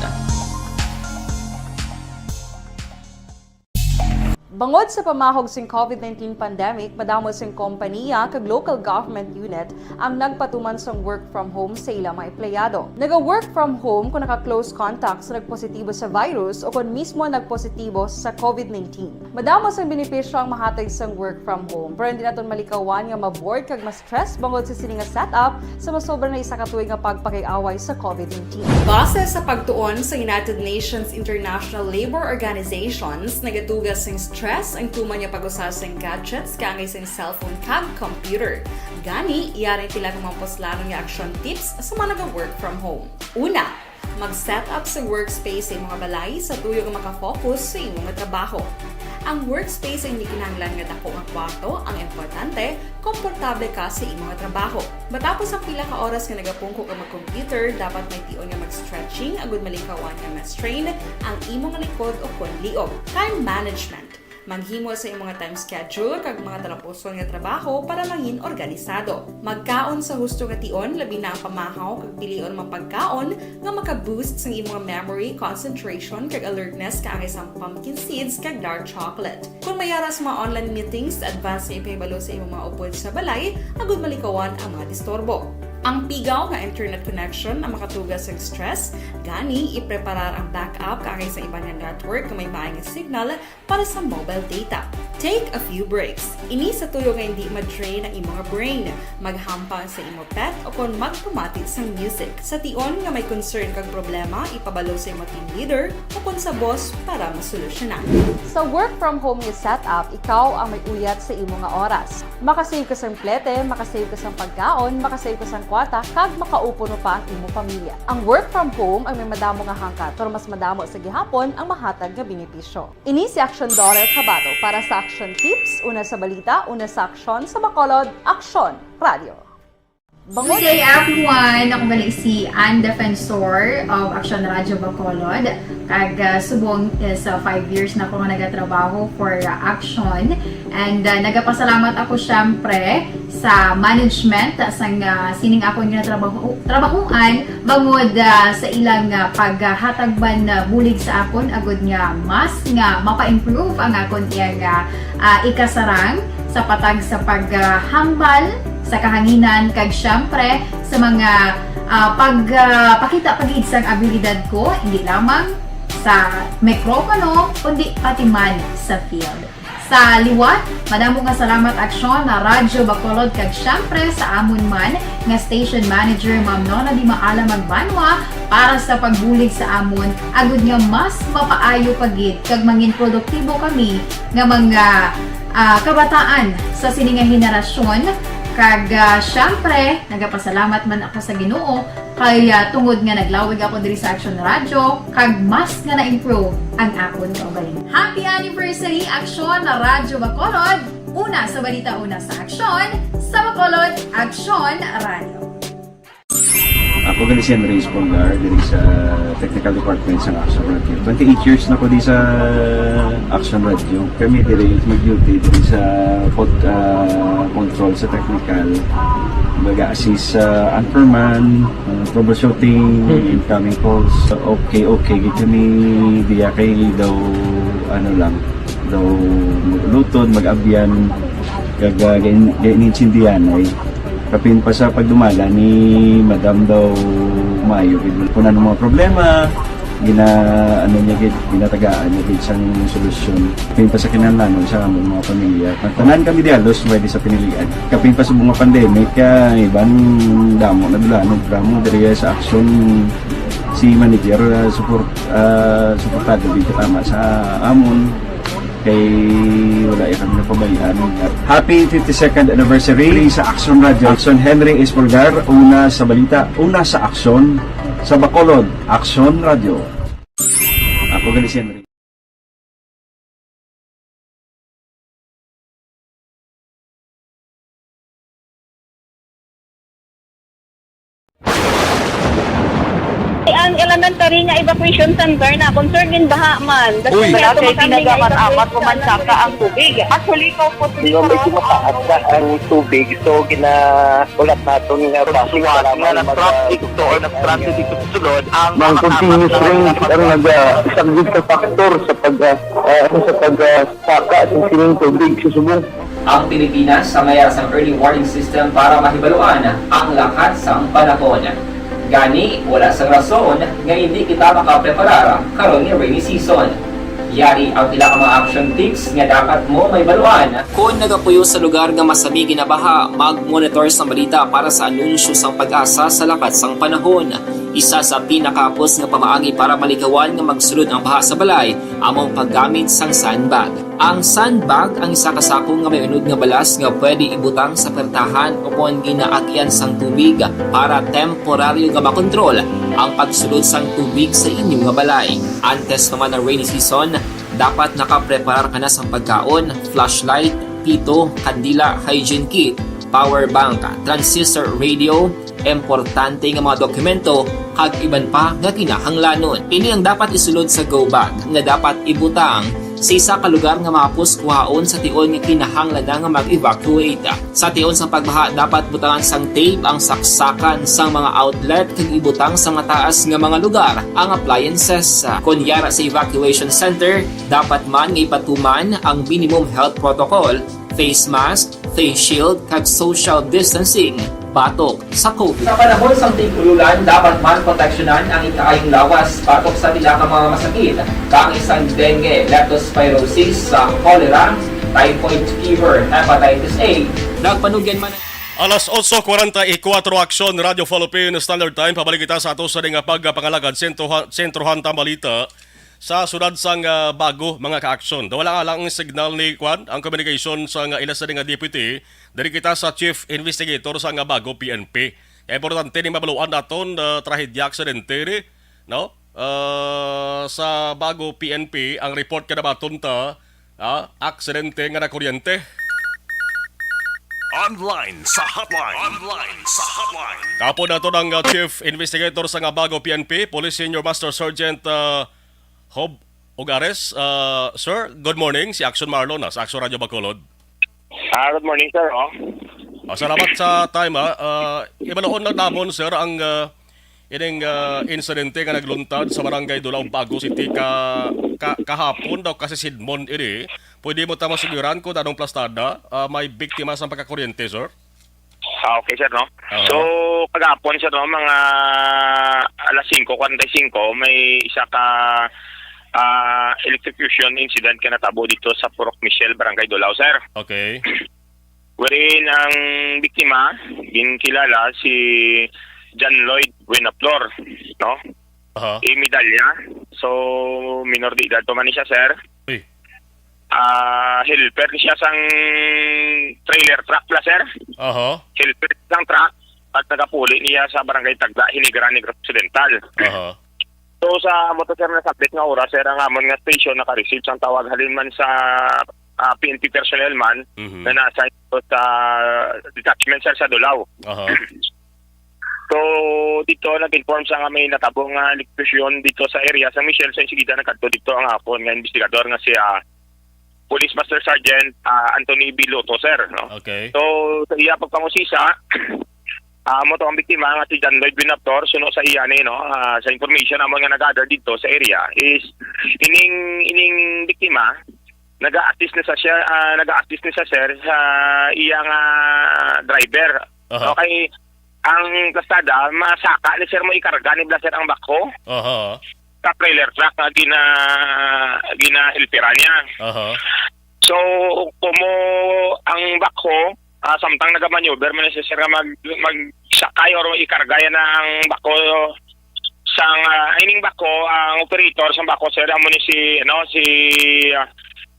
Bangod sa pamahog sing covid nineteen pandemic, madamo sing kompaniya kag local government unit ang nagpatuman sang work from home sa ila mga empleyado. Naga-work from home kung naka-close contact sa nagpositibo sa virus o kon mismo nagpositibo sa covid nineteen. Madamo sang benepisyo ang mahatag sang work from home, pero hindi naton malikawan nga ma-bored kag ma-stress bangod sa sini nga setup sa masobra na isa ka tuig nga pagpakig-away sa covid nineteen. Base sa pagtuon sa United Nations International Labor Organizations, nagatuga sing stress ang tuman nga pag-usa sing gadgets kaangay sing cellphone kag computer. Gani, yari ang pila ka mga puslanon nga action tips sa mga naga-work from home. Una, mag-set up sa workspace sa imong balay sa tuyo nga maka-focus sa imo nga trabaho. Ang workspace ay hindi kinahanglan nga dako nga kwarto, ang importante, komportable ka sa imo nga trabaho. Matapos ang pila ka oras nga nagapungko ka mag-computer, dapat may tion nga mag-stretching agud malikawan nga ma-strain ang imo nga likod o kon liog. Time management. Maghimo sa imong nga time schedule kag mga talapuson nga trabaho para mangin organisado. Magkaon sa husto nga tion, labi na ang pamahaw kag pilion mga pagkaon nga maka-boost sang imong memory, concentration, kag alertness kaangay sang pumpkin seeds kag dark chocolate. Kung may ara sa mga online meetings, advance nga ipahibalo sa imong mga upod sa balay agud malikawan ang mga disturbo. Ang pigaw nga internet connection ang makatuga sa stress, gani ipreparar ang backup kaangay sa iban nga network nga may maay nga signal para sa mobile data. Take a few breaks. Ini sa tuyo nga hindi ma-drain ang imo nga brain. Maghampang sa imo pet o kon magpamati sang music. Sa tion nga may concern kag problema, ipabalo sa imo team leader o kon sa boss para masolusyonan. Sa work from home nga setup, ikaw ang may uyat sa imo nga oras. Makasave ka sang plete, makasave ka sang pagkaon, makasave ka sang kwarta, kag makaupo pa ang imo pamilya. Ang work from home ang may madamo nga hangkat, pero mas madamo sa gihapon ang mahatag nga benepisyo. Ini si Action Doral Cabato para sa Action Tips, una sa balita, una sa aksyon, sa Bacolod, Aksyon Radio. Good day, everyone! Ako gali si Ann Defensor of Action Radio Bacolod. Kag, ah, subong is, ah, five years na ako nga nagatrabaho for, ah, Action. And, ah, nagapasalamat ako, syempre, sa management sang, ah, sining akon nga trabaho, trabahuan bangod, ah, sa ilang, ah, paghatag man, ah, bulig sa akon agud nga mas nga mapa-improve ang akon iyang, ah, ah, ikasarang sa patag sa paghambal sa kahanginan kag, syempre, sa mga, ah, pag, ah, pakita pa gid sang abilidad ko, hindi lamang sa mikropono, kundi pati man sa field. Sa liwat, madamo nga salamat, Aksyon, na Radyo Bacolod, kag, syempre, sa amon man nga station manager, Ma'am Nona Di Maala Magbanwa, para sa pagbulig sa amon, agud nga mas mapaayo pa gid kag mangin produktibo kami nga mga, ah, kabataan sa sini nga henerasyon. Kag, ah, syempre, nagapasalamat man ako sa Ginoo kay, ah, tungod nga naglawig ako diri sa Action Radio, kag mas nga na-improve ang akon kaugalingon. Happy anniversary, Action Radio Bacolod! Una sa balita, una sa aksyon, sa Bacolod, Action Radio. Ako gali si Henry Espolgar, diri sa Technical Department sa Action Radio. Twenty-eight years na ko di sa Action Radio. Kami diri mag-duty diri sa pod-, ah, control sa technical. Mag-assist sa anchorman, ah, troubleshooting, incoming calls. Okay, okay. Gid kami diya kay daw, ano lang, daw mag-ulutod, mag-abyan, kag, ah, gain-, gain-, inintindihan ay kapin pa sa pagdumala ni Madam daw maayo gid. Kung ano mga problema, gina-, ano niya gid, ginatagaan niya gid sang solusyon. Kapin pa sa kinahanglanon sa among mga pamilya. Tanan kami di halos pwede sa pinilian. Kapin pa sa mga pandemic, ah, iban damo na dula, no, drama diri sa aksyon si manager, ah, support, ah, suportado gid katama sa amon. Kay wala ya kami napabayaan. Happy fifty-second anniversary sa Action Radio. Action Henry Espolgar, una sa balita, una sa aksyon, sa Bacolod, Action Radio. Ako gali si Henry. Ang elementary nga evacuation center na concern gid baha man. Uy. Wala kay tinaga man amat ko man saka ang tubig. Actually, ko po. Di ba, medyo mataas na ang tubig, so ginaulat naton nga basi nga nag-traffic to or nag-transit dito sa sulod ang mga continuous rain ang nagasaglit sa factor sa pag, ah, ah, sa pag, ah, saka sa sining tubig sa subong. Ang Pilipinas sa mayar sang early warning system para mahibaluan ang lakat sang panahon. Gani, wala sang rason nga hindi kita makapreparar karon nga rainy season. Yari ang pila ka mga action tips nga dapat mo mahibaluan. Kon nagapuyo sa lugar nga masami ginabaha, mag-monitor sang balita para sa anunsyo sang PAGASA sa lakat sang panahon. Isa sa pinakahapos nga pamaagi para malikawan nga magsulod ang baha sa balay amo ang paggamit sang sandbag. Ang sandbag ang isa ka sako nga may unod nga balas nga pwede ibutang sa pertahan ukon ginaagyan sang tubig para temporaryo nga makontrol ang pagsulod sang tubig sa inyo nga balay. Antes pa man ang rainy season, dapat nakapreparar ka na sang pagkaon, flashlight, pito, kandila, hygiene kit, power bank, transistor radio, importante nga mga dokumento, kag iban pa nga kinahanglanon. Ini ang dapat isulod sa go bag nga dapat ibutang sa isa ka lugar nga mahapos kuhaon sa tion nga kinahanglan na nga mag-evacuate. Sa tion sang pagbaha, dapat butangan sang tape ang saksakan sang mga outlet kag ibutang sa mataas nga mga lugar ang appliances. Kon yara sa evacuation center, dapat man nga ipatuman ang minimum health protocol, face mask, face shield, kag social distancing batok sa COVID. Sa panahon sang tig-ululan, dapat man proteksyonan ang ikaayong lawas batok sa pila ka mga masakit, kaangay sang dengue, leptospirosis, sa cholera, typhoid fever, hepatitis A. Nagpanugyan man Alas otso kwarenta y kuatro, Aksyon, Radio Philippine Standard Time. Pabalik kita sa ato sa nga pagpangalagad, sentro-, sentrohan ta balita sa siyudad sang, ah, Bago, mga ka-aksyon. Daw wala nga lang ang signal ni, kwan, ang communication sa nga ila sa nga deputy. Diri kita sa chief investigator sa nga Bago P N P. Kaya importante ni mabaluan naton, ah, trahedya, aksidente, no? Ah, sa Bago P N P, ang report ka nabaton ta, ah, aksidente nga nakuryente. Online sa hotline. Online sa hotline. Kapo nato ang, uh, Chief Investigator sa Ngabago P N P, Police Senior Master Sergeant, uh, Hob Ugares. Uh, sir, good morning. Si Action Marlon na sa Action Radio Bacolod. Ah, good morning, sir, oh. Ah, salamat sa time, ah. Ah, ibaluon lang namon, sir, ang, ah, ining, ah, insidente nga nagluntad sa Barangay Dulao, Bago City ka, ka, kahapon daw kasi sidmon ini. Pwede mo ta masugiran kung anong plastada, ah, may biktima sa pagkakuryente, sir? Ah, okay, sir, no? Aha. So, kagapon, sir, no, mga alas singko kwarenta y singko, may isa ka, ah, electrocution incident ka natabo dito sa Purok Michelle, Barangay Dulao, sir. Okay. Wherein ang biktima, ginkilala si John Lloyd Buenaflor, no? Aha. Imedalya. So, minor de edad pa man ni siya, sir. Uy. Ah, helper ni siya sang trailer truck pala, sir. Aha. Helper sang truck at nagapuli niya sa Barangay Tagda, Hinigaran, Negros Occidental. Aha. So, sa amo to, sir, nasabit nga oras, sir, ang amon nga station naka-receive sang tawag halin man sa, ah, P N P personnel man Mhm. na nasa sa detachment, sir, sa Dulao. Aha. So, dito nag-inform sa nga may natabo nga electrocution dito sa area sa Michelle. Sa insigida, nagkadto dito ang akon nga investigador nga si, ah, Police Master Sergeant, ah, Anthony Biloto, sir, no? Okay. So, sa iya pagpangusisa, ah, amo to ang biktima nga si John Lloyd Binaptor, suno sa iya ni, no? Ah, sa information namon nga nag-gather dito sa area is ining, ining biktima, naga-assist na sa siya, ah, naga-assist na sa, sir, sa iya nga driver. Aha. Okay, ang plastada, masaka ni sir mo ikarga ni bala, sir, ang backhoe Aha. sa trailer truck nga gina-, gina-helperan niya. Aha. So, kumo ang backhoe, ah, samtang nagamaneuver man siya, sir, nga mag-, magsakay or ikarga yan ang backhoe sang, ah, ining backhoe, ang operator sang backhoe, sir, amo ni si, ano, si, ah,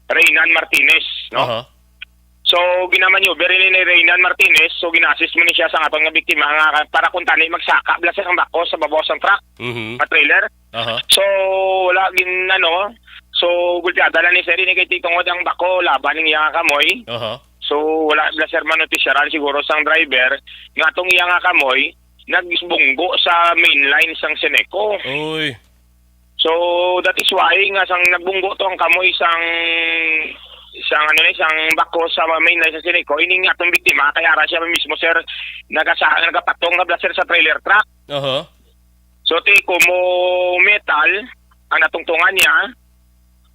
Reynan Martinez, no? Aha. So, ginamaneuver ini ni Reynan Martinez, so gina-assist mo ni siya sa aton nga biktima nga para kung tani magsaka bala, sir, ang backhoe sa babaw sang truck, Mhm. nga trailer. Aha. So, wala gin, ano, so, gulpiada lang ni sir ini kay titungod ang backhoe laban ning iya nga kamoy. Aha. So, wala bala, sir, manotisyaran siguro sang driver nga atong iya nga kamoy nagbunggo sa main line sang Ceneco. Uy. So, that is why nga sang nagbunggo to ang kamoy sang, sang, ano ni, sang backhoe sa main line sa Ceneco, ining atong biktima, kay ara siya mismo, sir, nagasa-, nagapatong na bala, sir, sa trailer truck. Aha. So, ti kumo metal ang natungtungan niya.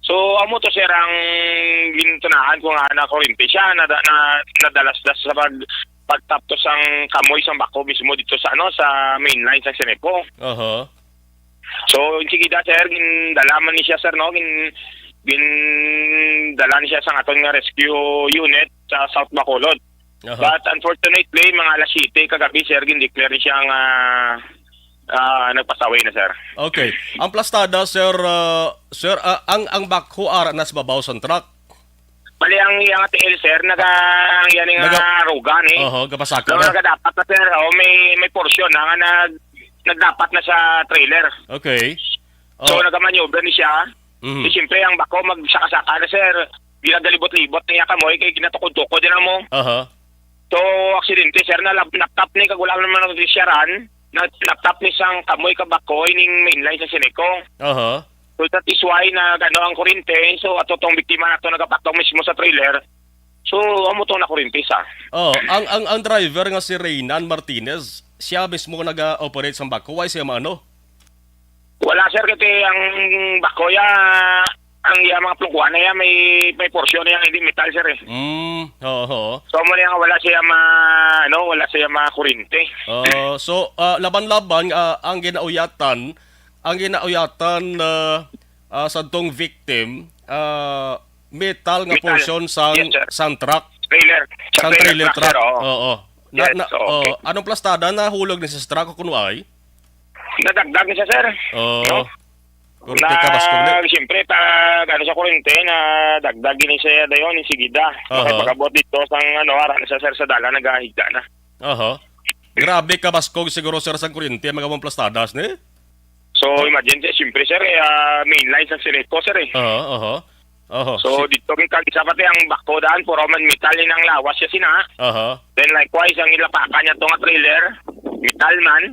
So, amo to, sir, ang gintunahan ko nga nakurinti siya, na, na, nadalasdas sa pag-, pagtaptos ang kamoy sang backhoe mismo dito sa, ano, sa main line sa Ceneco. Aha. So, insigida, sir, gindala man ni siya, sir, no? Gin-, gindala ni siya sa aton nga rescue unit sa South Bacolod. Aha. But unfortunately, mga alas siyete kagabi, sir, gindeclare ni siya nga, ah, nagpasaway na, sir. Okay. Ang plastada, sir, ah, sir, ah, ang, ang backhoe ara na sa babaw sang truck. Bali, ang iyang T L, sir, naga-, ang iyang Naga-, ruga ni. Oho, gapasaka na. Nagadapat na, sir. Oh, may, may portion na nga nag-, nagdapat na sa trailer. Okay. So, oh, nagamanyobre ni siya. Mhm. Di, siyempre, ang backhoe, magsaka-saka na, sir. Ginagalibot-libot niya kamoy, kay ginatukod-tukod din mo. Aha. So, aksidente, sir, na lab-, naptap ni, kag wala naman ang disyaran. Na, naptap ni sang kamoy ka backhoe ning main line sa Ceneco. Aha. So, that is why na gano ang kurente. So, ato tong biktima na to nagapatong mismo sa trailer. So, amo tong nakurente sa. Oh, ang, ang, ang driver nga si Reynan Martinez, siya mismo naga-operate sa backhoe. Why siya maano? Wala, sir, kasi ang backhoe ya, ang iya mga plungkuan na ya, may, may portion na ya, hindi metal, sir, eh. Mm, oo, oo. So, amo na ya nga wala siya ma-, ano, wala siya makurente. Oh, so, ah, laban-laban, ah, ang ginauyatan, ang ginauyatan, ah, ah, sa tong victim, ah, metal nga Metal. Portion sang, Yes, sir. Sang truck. Trailer. Sa Sang trailer trailer truck, truck. Sir, oo. Oo. Na, Yes, na, okay. Oh, anong plastada nahulog ni sa truck o kuno ay? Nadagdag ni siya, sir. Oo. No? Kurente Na, ka, baskog ni. Siyempre, pag ano sa kurente, nadagdag ni siya dayon, insigida. Aha. Makapag-abot dito, sang ano, ara na siya, sir, sa dalan, nagahigda na. Aha. Grabe ka, baskog siguro, sir, sa kurente, mga mong plastadas, ni? So, imagine, sir, siyempre, sir, eh, ah, main line sa Ceneco, sir, eh. Aha, aha. Oho. So, si- dito kay kag isa pati ang backhoe daan, puro man metal ni nang lawas siya sina. Aha. Then likewise, ang ilapakan niya to nga trailer, metal man.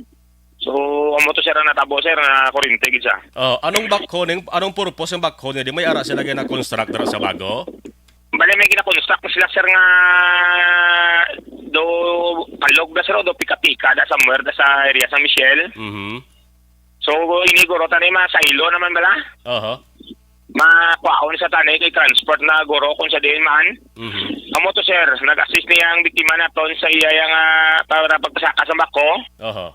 So, amo to, sir, ang natabo, sir, na kuryente gid siya. Oh, anong backhoe ning, anong purpose ng backhoe niya? Di may ara sila gina-construct dira sa bago? Bale, may gina-construct sila, sir, nga do palog na, sir, o do pika-pika da somewhere da sa area sa Michelle. Mhm. So, ini guro tani mga silo naman bala. Aha. Makuhaon sa tani kay transport na guro kung sa diin man. Mhm. Amo to, sir, nag-assist niya ang biktima naton sa iya yang, ah, para pagpasaka sa bako. Aha.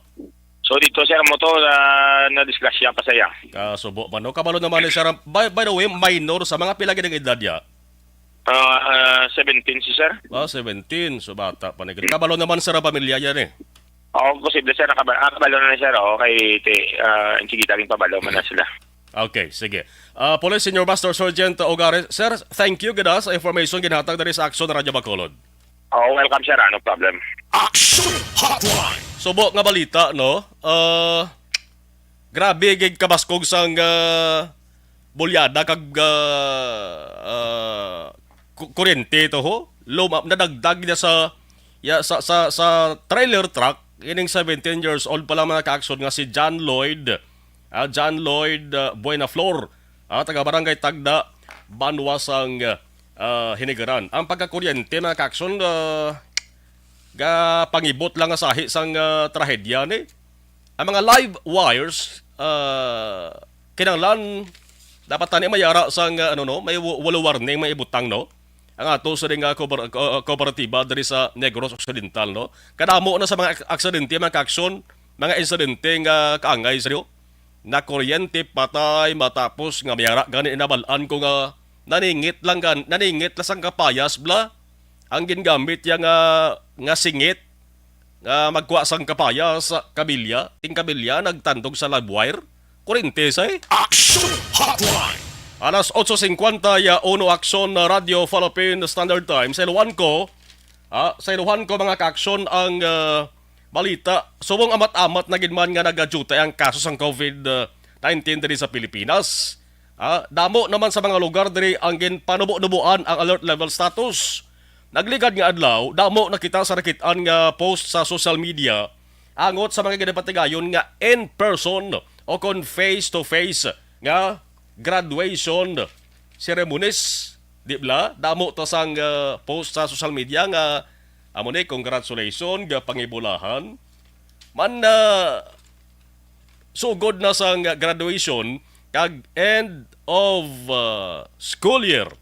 So, dito, sir, amo to, ah, na-disgrasya pa sa iya. Kasubo man, no? Kabalo naman ni sir. By, by the way, minor sa mga pila gid ang edad niya? Ah, ah, seventeen si sir. Ah, seventeen. So, bata pa ni. Kabalo naman, sir, ang pamilya yan eh. Oo, posible, sir. Nakaba-, ah, kabalo na, sir. Oo, kay ti-, ah, sige, taging pabalo man na sila. Okay, sige. Ah, Police Senior Master Sergeant Ogares, sir, thank you gid, ah, sa information ginhatag diri sa Aksyon Radyo Bacolod. Oh, welcome, sir. Ah, no problem. Action Hotline. Subo nga balita, no? Ah, grabe gid kabaskog sang, ah, bulyada kag, ah, ah, ku-, kuryente to, ho. Luma-, nadagdag na sa, ya, sa, sa, sa trailer truck ining seventeen years old pa lang, mga kaaksyon, nga si John Lloyd, ah, John Lloyd, ah, Buenaflor, ah, taga Barangay Tagda, banwa sang, ah, Hinigaran. Ang pagkakuryente, mga kaaksyon, ah, gapangibot lang nga sahi sang, ah, trahedya ni. Ang mga live wires, ah, kinahanglan dapat tani may ara sang, ah, ano, no, may wa-, walo warning may ibutang, no? Ang ato sa nga koper-, ko-, kooperatiba diri sa Negros Occidental, no? Kadamo na sa mga ak-, aksidente, mga kaaksyon, mga insidente nga kaangay, seryo. Nakuryente, patay, matapos nga may ara gani, nabal-an ko nga naningit lang gan-, naningit lang sang kapayas, bla. Ang gingamit ya nga, nga singit, nga magkuha sang kapayas, kabilya, ting kabilya, nagtandog sa live wire. Kuryente, say. Action Hotline. Alas otso cincuenta ya uno, Aksyon Radyo Philippine Standard Time. Sa iluhan ko, ah, sa iluhan ko, mga kaaksyon, ang, ah, balita. Subong amat-amat na gid man nga nagadyutay ang kaso sang covid nineteen diri sa Pilipinas. Ah, damo naman sa mga lugar diri ang ginpanubo-nuboan ang alert level status. Nagligad nga adlaw, damo nakita sa nakit-an nga post sa social media angot sa mga ginapatigayon nga in-person o kon face-to-face nga graduation ceremonies. Di bala? Damo to sang, ah, post sa social media nga amo ni, congratulations, gapangibulahan. Man, ah, sugod na sang graduation kag end of, ah, school year,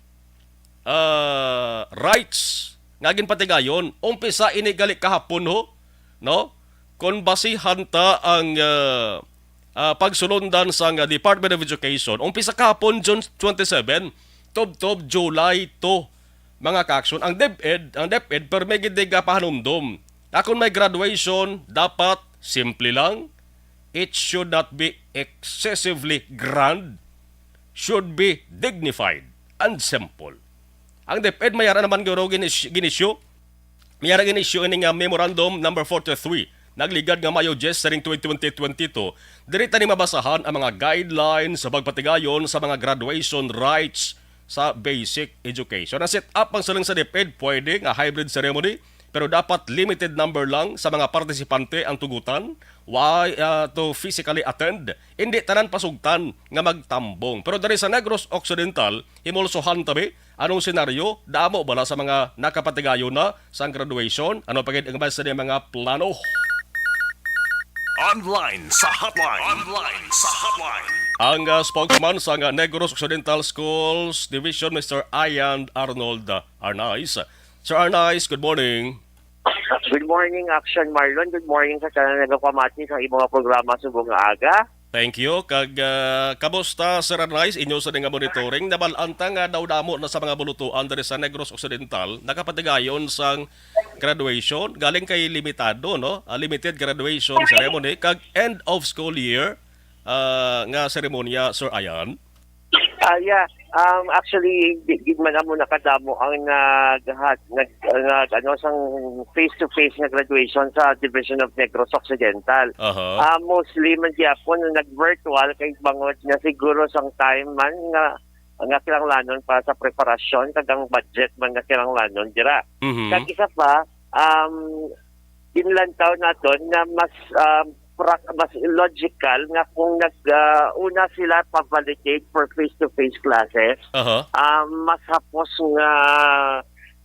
ah, rites nga ginpatigayon. Umpisa ini gali kahapon, ho, no? Kon basihan ta ang, ah, ah, pagsulundan sang Department of Education, umpisa kahapon, June twenty-seven, tubtob July two, mga kaaksyon. Ang DepEd, ang DepEd, permi gid gapahanumdom nga kon may graduation, dapat simple lang. It should not be excessively grand, should be dignified and simple. Ang DepEd may ara naman guro ginis-, ginisyu, may ara ginisyu ini nga Memorandum Number forty-three, nagligad nga Mayo diyes sa ring twenty twenty-two. Diri tani mabasahan ang mga guidelines sa pagpatigayon sa mga graduation rites sa basic education. Ang set-up ang siling sa DepEd, pwede nga hybrid ceremony, pero dapat limited number lang sa mga partisipante ang tugutan, why, ah, to physically attend. Hindi tanan pasugtan nga magtambong. Pero diri sa Negros Occidental, himulsohan tabi, anong senaryo? Damo bala sa mga nakapatigayon na sang graduation? Ano pa gid ang base sa mga plano? Online sa hotline. Online sa hotline. Ang, ah, spokesman sang Negros Occidental Schools Division, Mister Ian Arnold, ah, Arnaiz. Sir Arnaiz, good morning. Good morning, Action Marlon. Good morning sa tanan nagapamati sa imong programa subong nga aga. Thank you. Kag, ah, kamusta, Sir Arnaiz, inyo sa nga monitoring? Nabal-an ta nga daw damo na sa mga bulutuan diri sa Negros Occidental nakapatigayon sang graduation. Galing kay limitado, no? Ah, limited graduation ceremony kag end of school year, ah, nga seremonya, Sir Ian. Ah, yeah. Um, actually, di gid man amo nakadamo ang naghat-, nag-, nag-, ano, sang face-to-face nga graduation sa Division of Negros Occidental. Aha. Ah, mostly man gyapon nag-virtual kay bangod nga siguro sang time man nga nga kinahanglanon para sa preparasyon, kag ang budget man nga kinahanglanon dira. Mhm. Kag isa pa, um, ginlantaw naton nga mas, um, prak-, mas logical nga kung nag, ah, una sila pa-validate for face-to-face classes, Aha. um, mas hapos nga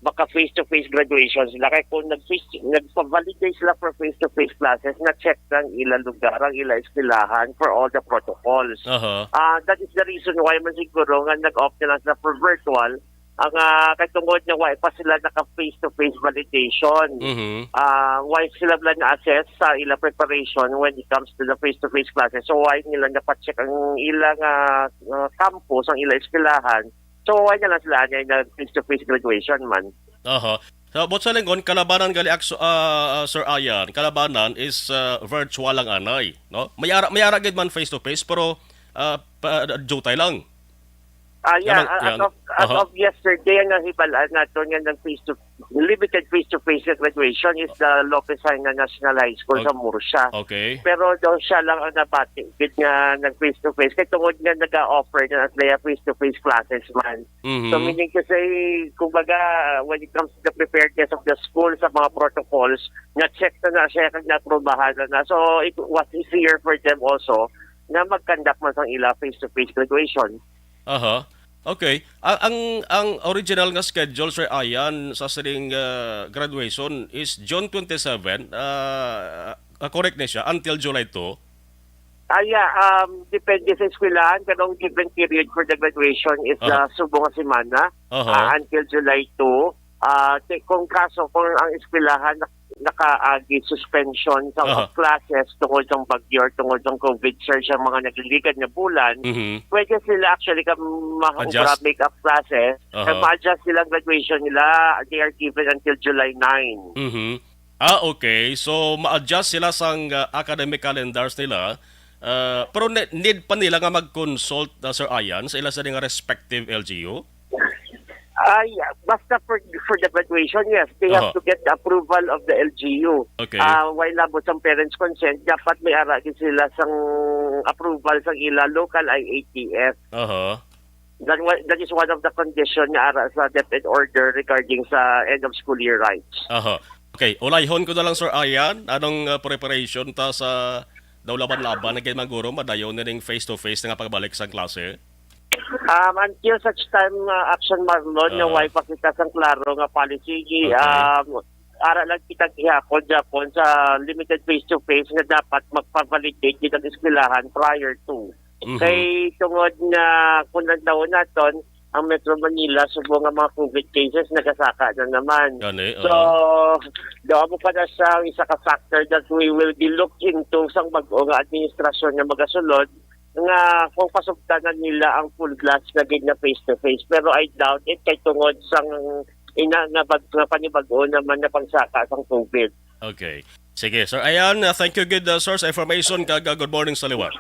maka face-to-face graduation sila. Kay kung nag-face, nagpa-validate sila for face-to-face classes, na-check na ang ilang lugar, ang ilang eskwelahan for all the protocols. Aha. Ah, that is the reason why man siguro nga nag-opt na lang sila for virtual. Ang, ah, kay tungod nga wa pa sila naka face-to-face validation. Mhm. Ah, why sila lang na-assess sa ilang preparation when it comes to the face-to-face classes? So, why nila napacheck ang ilang, ah, ah, campus, ang ilang eskwelahan? So, why na lang sila anay na face-to-face graduation man? Aha. So, but sa lingon, kalabanan gali, akso-, ah, ah, Sir Ayan, kalabanan is, ah, virtual lang anay, no? May ara, may ara gid man face-to-face, pero, ah, pa, jutay lang. Ah, yeah, Naman, ah, as yan. of, as Aha. of yesterday, ang nahibalaan nato nga nag face to, limited face-to-face nga graduation is the Lopez Jaena National High School Okay. sa Murcia. Okay. Pero daw siya lang ang nabati gid nga nag face-to-face. Kay tungod nga nag-offer na sila face-to-face classes man. Mhm. So, meaning to say, kumbaga, when it comes to the preparedness of the school sa mga protocols, na-check na na siya kag naaprubahan na na. So, it was easier for them also na mag-conduct man sang ila face-to-face graduation. Aha. Okay. Ang, ang, ang original nga schedule, Sir Ayan, sa sining, ah, graduation is June twenty-seven. Ah, ah, correct na siya, until July two. Ah, yeah, um, depende sa eskwelahan, kanang given period for the graduation is Aha. the subong nga semana, Aha. ah, until July two. Ah, ti-, kung kaso, kung ang eskwelahan nak-, nakaagi suspension sa Aha. classes tungod sa bagyo, tungod sa covid surge, ang mga nagliligad na bulan, Mhm. pwede sila actually ka ma-, Adjust. obra make-up classes, Aha. kag ma-adjust sila ang graduation nila, they are given until July nine. Mhm. Ah, okay. So, ma-adjust sila sang, ah, academic calendars nila. Ah, pero ne-, need pa nila nga mag-consult, ah, Sir Ayan, sa ila sa nga respective L G U? Ay, basta for, for the graduation, yes. They have Aha. to get the approval of the L G U. Okay. Ah, while labot sang parents' consent, dapat may ara gid sila sang approval sang ila local I A T F. Aha. That wa-, that is one of the condition nga ara sa DepEd order regarding sa end of school year rites. Aha. Okay, ulayhon ko na lang, Sir Ayan. Anong, uh, preparation ta sa daw laban-laban na gid man guro, madayon na ning face-to-face na nga pagbalik sa klase? Um, until such time, uh, Action Marlon, na Aha. way pa kita sang klaro nga policy, Okay. um, ara lang kita gihapon, Japon, sa limited face-to-face nga dapat magpa-validate gid ang eskwelahan prior to. Mhm. Kay tungod nga kung nagdaon naton, ang Metro Manila, subong nga mga covid cases, nagasaka na naman. Gani, So, oo. daw mo pa na siya ang isa ka factor that we will be look into sang bag-o nga administrasyon nga magasulod, nga kung pasugtanan nila ang full blast na gid na face-to-face. Pero I doubt it, kay tungod sang ina nga bag-, nga panibag-o naman na pagsaka sang covid. Okay. Sige, Sir Ayan, uh, thank you gid, uh, sir, sa information, kag, uh, good morning sa liwat.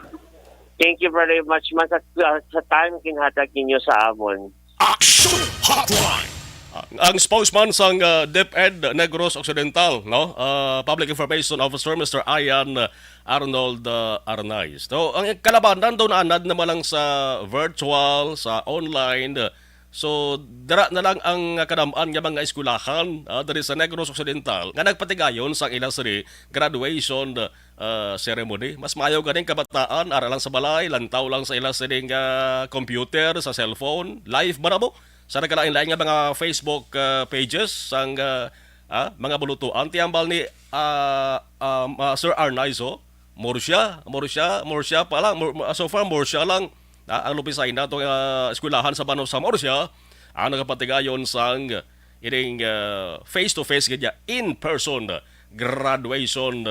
Thank you very much, man, sa, uh, sa time ginhatag ninyo sa amon. Action Hotline. Ang, ang spokesman sang, uh, DepEd Negros Occidental, no? Uh, Public Information Officer, Mister Ayan, uh, Arnold, uh, Arnaiz. So, ang kalabanan daw naanad naman lang sa virtual, sa online, uh, So, dira na lang ang kadam-an nga mga eskwelahan, ah, diri sa Negros Occidental nga nagpatigayon sang ila sini graduation, ah, ceremony. Mas maayo ganing kabataan, ara lang sa balay, lantaw lang sa ila sining, ah, computer, sa cellphone. Live ba na mo? Sa nagkalain-lain nga mga Facebook, ah, pages, sang, ah, ah, mga bulutuan. Ti hambal ni, ah, um, ah, Sir Arnaiz, oh. Murcia, Murcia, Murcia pa lang. Mur-, ah, so far, Murcia lang. Ah, ang Lupisaina to nga eskwelahan sa Banos sa Murcia, ang nagapatigayon sang ining, ah, face-to-face gid niya, in-person graduation,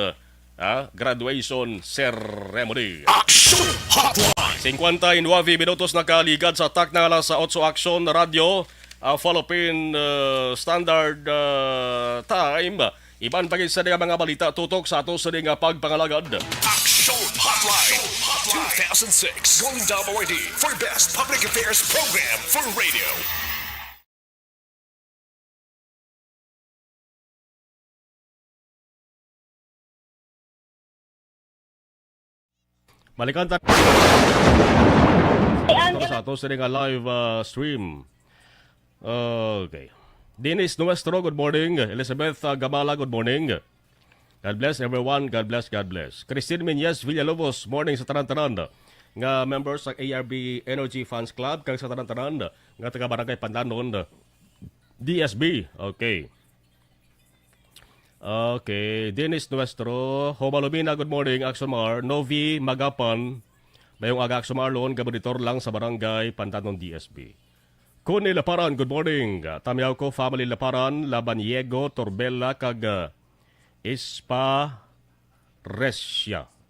ah, graduation ceremony. Action Hotline. Singkwenta y nuebe minutos nakaligad sa takna alas sa otso. Action Radio, ah, Philippine, ah, Standard, ah, Time. Iban pa gid sa mga balita tutok sa ato sa nga pagpangalagad. Action Hotline two thousand six Golden Dome Awardee for Best Public Affairs Program for Radio. Balikan ta. Ang Ato sini nga live, ah, stream. Okay. Dennis Nuestro, good morning. Elizabeth, ah, Gamala, good morning. God bless everyone. God bless, God bless. Christine Menyes Villalobos, morning sa tanan-tanan nga members sang A R B Energy Fans Club, kag sa tanan-tanan nga taga Barangay Pandanon, D S B. Okay. Okay. Dennis Nuestro, Homalumina, good morning, Action Mar. Novi Magapan, mayong aga, Action Marlon, gaboditor lang sa Barangay Pandanon, D S B. Connie Laparan, good morning. Tamyaw ko, family Laparan, Labaniego, Torbella, kag, ah, Isparesia.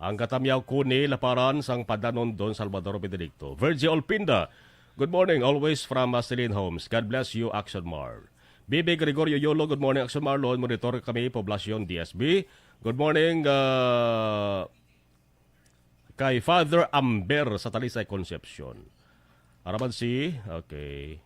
Ang katamyaw Connie Laparan sang Pandanon, Don Salvador Benedicto. Virgie Olpinda, good morning, always from Marceline Homes. God bless you, Action Mar. Bibi Gregorio Yolo, good morning, Action Marlon. Monitor kami, Poblacion, D S B. Good morning, ah, kay Father Amber sa Talisay, Concepcion. Araman si, okay.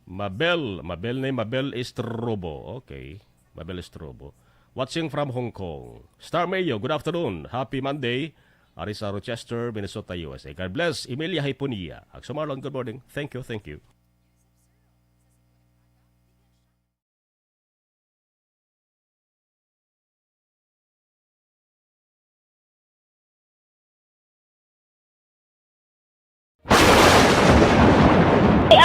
Mabel, Mabel ni Mabel Estrobo. Okay. Mabel Estrobo. Watching from Hong Kong. Star Mayo, good afternoon. Happy Monday. Ari sa Rochester, Minnesota, U S A. God bless. Emilia Hiponia. Action Marlon, good morning. Thank you, thank you.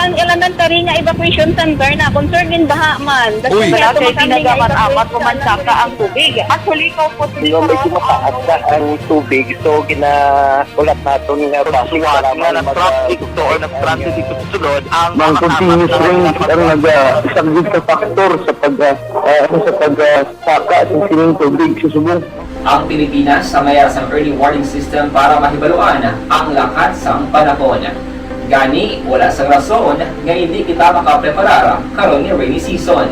Ang elementary nga evacuation center na concerned in baha man. Uy. Wala kay pinagamat-amat o mansaka ang tubig. Actually, ikaw po, di ba, medyo mataas na ang tubig. So, gina-, ulat naton nga base nga nag-traffic to or nag-transit dito sa sulod ang mga continuous rain ang nagasaglit sa factor sa pag, ah, ah, sa pag, ah, saka sa sining tubig sa subong. Ang Pilipinas sa mayar sang early warning system para mahibaluan ang lakat sang panahon. Gani, wala sang rason nga hindi kita makapreparar karon nga rainy season.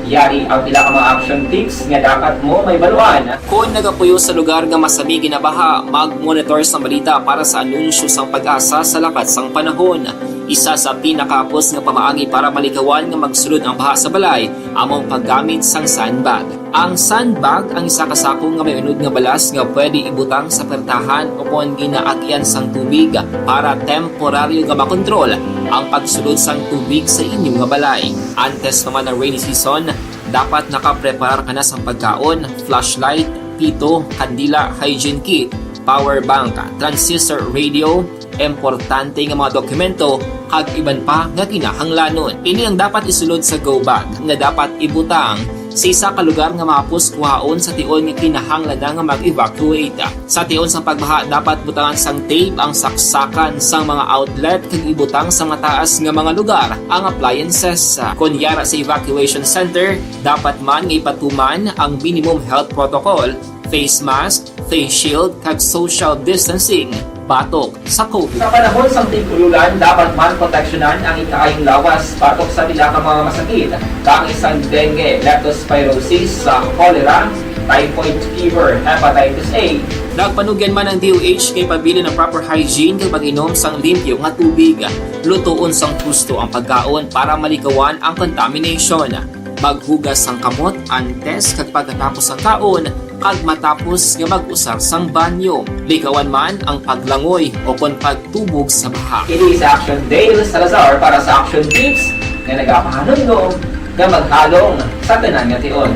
Yari ang pila ka mga action tips nga dapat mo mahibaluan. Kon nagapuyo sa lugar nga masami ginabaha, mag-monitor sang balita para sa anunsyo sang PAGASA sa lakat sang panahon. Isa sa pinakahapos nga pamaagi para malikawan nga magsulod ang baha sa balay amo ang paggamit sang sandbag. Ang sandbag ang isa ka sako nga may unod nga balas nga pwede ibutang sa pertahan o kon ginaagyan sang tubig para temporaryo nga makontrol ang pagsulod sang tubig sa inyo nga balay. Antes pa man ang rainy season, dapat nakapreparar ka na sang pagkaon, flashlight, pito, kandila, hygiene kit, power bank, transistor radio, importante nga mga dokumento, kag iban pa nga kinahanglanon. Ini ang dapat isulod sa go bag nga dapat ibutang sa isa ka lugar nga mahapos kuhaon sa tion nga kinahanglan na nga mag-evacuate. Sa tion sang pagbaha, dapat butangan sang tape ang saksakan sang mga outlet kag ibutang sa mataas nga mga lugar ang appliances. Kon yara sa evacuation center, dapat man nga ipatuman ang minimum health protocol, face mask, face shield, kag social distancing batok sa COVID. Sa panahon sang tig-ululan, dapat man proteksyonan ang ikaayong lawas batok sa pila ka mga masakit, kaangay sang dengue, leptospirosis, sa cholera, typhoid fever, hepatitis A. Nagpanugyan man ang D O H nga ipabilin ang proper hygiene kag pag-inom sang limpyo nga tubig. Lutoon sang husto ang pagkaon para malikawan ang contamination. Maghugas sang kamot antes kag pagkatapos sang kaon, kag matapos nga mag-usar sang banyo. Likawan man ang paglangoy o kon pagtubog sa baha. Ini si Action Dale Salazar para sa Action Tips nga nagapahanumdom nga maghalong sa tanan nga tion.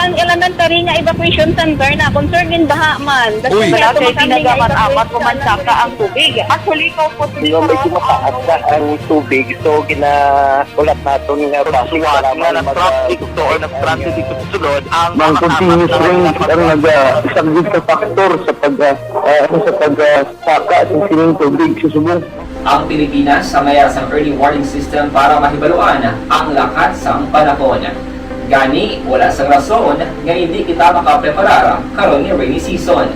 Ang elementary nga evacuation center na concerned in baha man. Uy. Wala kay pinagamat-amat o mansaka ang tubig. Actually, ikaw po, di ba, medyo mataas na ang tubig. So, gina-, ulat naton nga base nga nag-traffic to or nag-transit dito sa sulod ang mga continuous rain ang nagasaglit sa factor sa pag, ah, ah, sa pag, ah, saka sa sining tubig sa subong. Ang Pilipinas sa mayar sang early warning system para mahibaluan ang lakat sang panahon. Gani, wala sang rason nga hindi kita makapreparar karon nga rainy season.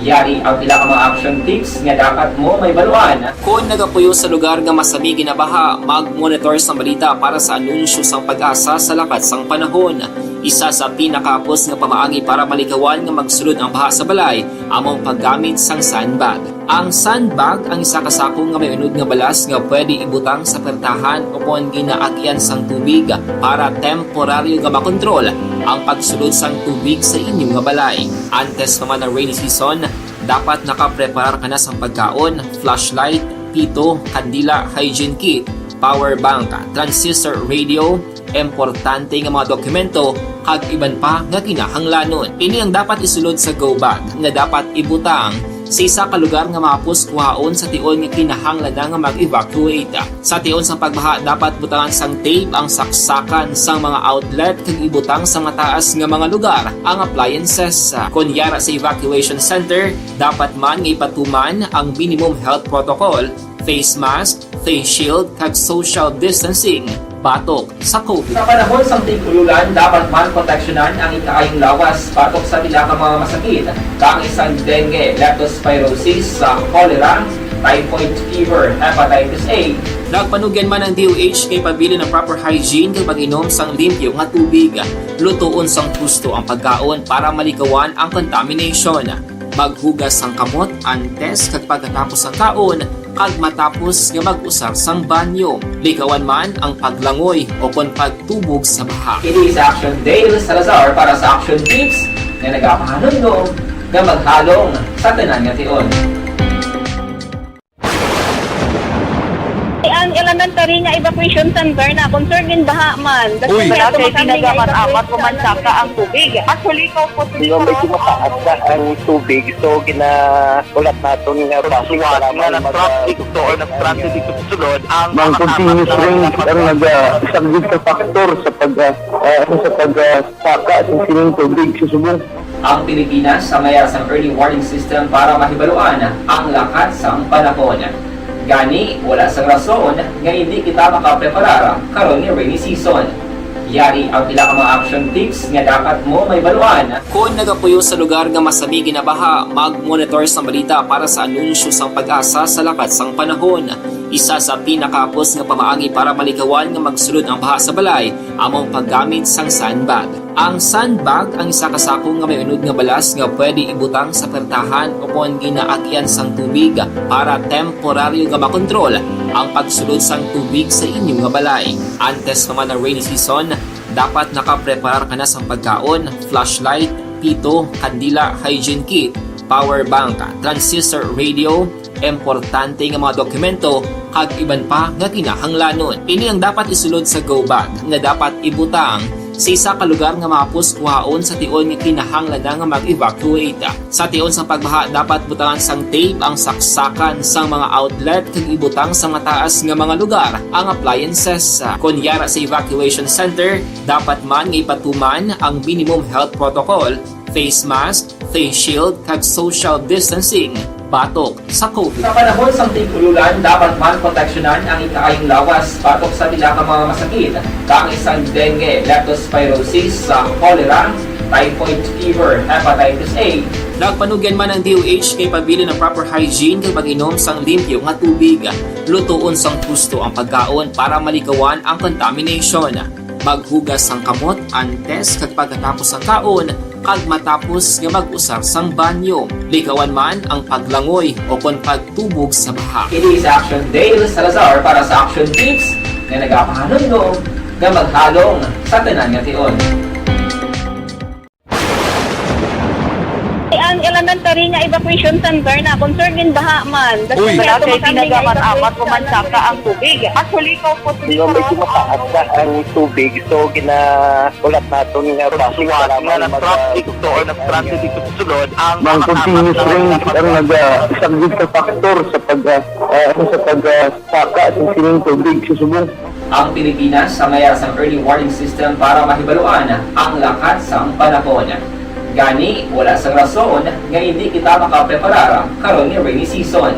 Yari ang pila ka mga action tips nga dapat mo mahibaluan. Kon nagapuyo sa lugar nga masami ginabaha, mag-monitor sang balita para sa anunsyo sang PAGASA sa lakat sang panahon. Isa sa pinakahapos nga pamaagi para malikawan nga magsulod ang baha sa balay amo ang paggamit sang sandbag. Ang sandbag ang isa ka sako nga may unod nga balas nga pwede ibutang sa pertahan o kon ginaagyan sang tubig para temporaryo nga makontrol ang pagsulod sang tubig sa inyo nga balay. Antes pa man ang rainy season, Dapat nakapreparar ka na sang pagkaon, flashlight, pito, kandila, hygiene kit, power bank, transistor radio, importante nga mga dokumento, kag iban pa nga kinahanglanon. Ini ang dapat isulod sa go bag nga dapat ibutang sa isa ka lugar nga mahapos kuhaon sa tion nga kinahanglan na nga mag-evacuate. Sa tion sang pagbaha, dapat butangan sang tape ang saksakan sang mga outlet kag ibutang sa mataas nga mga lugar ang appliances. Kon yara sa evacuation center, dapat man nga ipatuman ang minimum health protocol, face mask, face shield, kag social distancing batok sa COVID. Sa panahon sang tig-ululan, dapat man proteksyonan ang ikaayong lawas batok sa pila ka mga masakit, kaangay sang dengue, leptospirosis, sa cholera, typhoid fever, hepatitis A. Nagpanugyan man ang D O H kay pabilin ang proper hygiene kag pag-inom sang limpyo nga tubig. Lutoon sang husto ang pagkaon para malikawan ang contamination. Maghugas sang kamot antes kag pagkatapos sang kaon kag matapos nga mag-usar sang banyo. Likawan man ang paglangoy o kon pagtubog sa baha. Kini sa Action Dale Salazar para sa Action Tips nga nagapahanumdom nga maghalong sa tanan nga tion. Ang elementary nga evacuation center na concerned in baha man. Uy. Wala kay ginagamit-amat, pumansaka ang tubig. Actually, ikaw po, medyo mataas na ang tubig, so gina-, ulat naton nga basic nga nag-traffic to or nag-transit dito sa sulod ang mga continuous rain ang nag-, ah, isang big factor sa pag, ah, ah, sa pag, ah, saka sa sining tubig sa subong. Ang Pilipinas sa mayara sang early warning system para mahibaluan ang lakat sang panahon. Gani, wala sang rason nga hindi kita makapreparar karon nga rainy season. Yari ang pila ka mga action tips nga dapat mo mahibaluan. Kon nagapuyo sa lugar nga masami ginabaha, mag-monitor sa balita para sa anunsyo sang PAGASA sa lakat sang panahon. Isa sa pinakahapos nga pamaagi para malikawan nga magsulod ang baha sa balay amo ang paggamit sang sandbag. Ang sandbag ang isa ka sako nga may unod nga balas nga pwede ibutang sa pertahan o kon ginaagyan sang tubig para temporaryo nga makontrol ang pagsulod sang tubig sa inyo nga balay. Antes pa man ang rainy season, dapat nakapreparar ka na sang pagkaon, flashlight, pito, kandila, hygiene kit, power bank, transistor radio, importante nga mga dokumento, kag iban pa nga kinahanglanon. Ini ang dapat isulod sa go bag nga dapat ibutang sa isa ka lugar nga mahapos kuhaon sa tion nga kinahanglan na nga mag-evacuate. Sa tion sang pagbaha, dapat butangan sang tape ang saksakan sang mga outlet kag ibutang sa mataas nga mga lugar ang appliances. Kon yara sa evacuation center, dapat man nga ipatuman ang minimum health protocol, face mask, face shield, kag social distancing batok sa COVID. Sa panahon sang tig-ululan, dapat man proteksyonan ang ikaayong lawas batok sa pila ka mga masakit, kaangay sang dengue, leptospirosis, sa cholera, typhoid fever, hepatitis A. Nagpanugyan man ang D O H kay pabilin ang proper hygiene kag pag-inom sang limpyo nga tubig. Lutoon sang husto ang pagkaon para malikawan ang contamination. Maghugas sang kamot antes kag pagkatapos sang kaon, kag matapos nga mag-usar sang banyo. Likawan man ang paglangoy o kon pagtubog sa baha. Kini sa Action Dale Salazar para sa Action Tips nga nagapahanumdom nga maghalong sa tanan nga tion. Ang elementary nga evacuation center na concerned in baha man. Uy. Wala kay ginagamit-amat, pumansaka ang tubig. Actually, ikaw po, medyo mataas na ang tubig, so gina-, ulat naton nga basic nga nag-traffic to or nag-transit dito sa sulod ang mga continuous rain ang nag-, ah, isang big factor sa pag, ah, ah, ano, sa pag, ah, saka sa sining tubig sa subong. Ang Pilipinas sa mayara sang early warning system para mahibaluan ang lakat sang panahon. Gani, wala sang rason nga hindi kita makapreparar karon nga rainy season.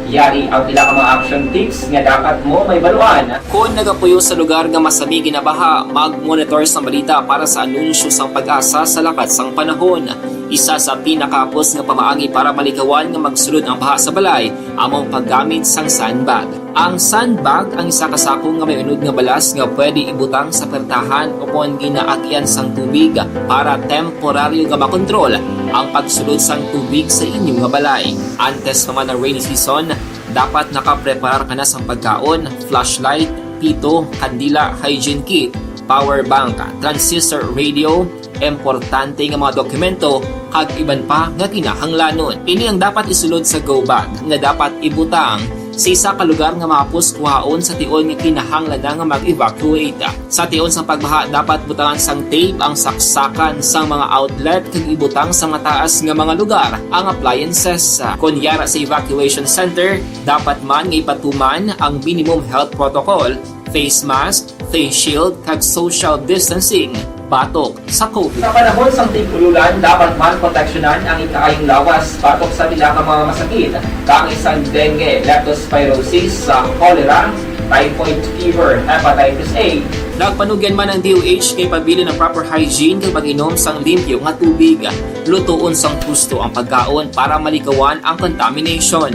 Yari ang pila ka mga action tips nga dapat mo mahibaluan. Kon nagapuyo sa lugar nga masami ginabaha, mag-monitor sa balita para sa anunsyo sang PAGASA sa lakat sang panahon. Isa sa pinakahapos nga pamaagi para malikawan nga magsulod ang baha sa balay amo ang paggamit sang sandbag. Ang sandbag ang isa ka sako nga may unod nga balas nga pwede ibutang sa pertahan o kon ginaagyan sang tubig para temporaryo nga makontrol ang pagsulod sang tubig sa inyo nga balay. Antes pa man ang rainy season, dapat nakapreparar ka na sang pagkaon, flashlight, pito, kandila, hygiene kit, power bank, transistor radio, importante nga mga dokumento, kag iban pa nga kinahanglanon. Ini ang dapat isulod sa go bag nga dapat ibutang sa isa ka lugar nga mahapos kuhaon sa tion nga kinahanglan na nga mag-evacuate. Sa tion sang pagbaha, dapat butangan sang tape ang saksakan sang mga outlet kag ibutang sa mataas nga mga lugar ang appliances. Kon yara sa evacuation center, dapat man nga ipatuman ang minimum health protocol, face mask, face shield, kag social distancing batok sa COVID. Sa panahon sang tig-ululan, dapat man proteksyonan ang ikaayong lawas batok sa pila ka mga masakit, kaangay sang dengue, leptospirosis, sa cholera, typhoid fever, hepatitis A. Nagpanugyan man ang D O H kay pabilin ang proper hygiene kag pag-inom sang limpyo nga tubig. Lutoon sang husto ang pagkaon para malikawan ang contamination.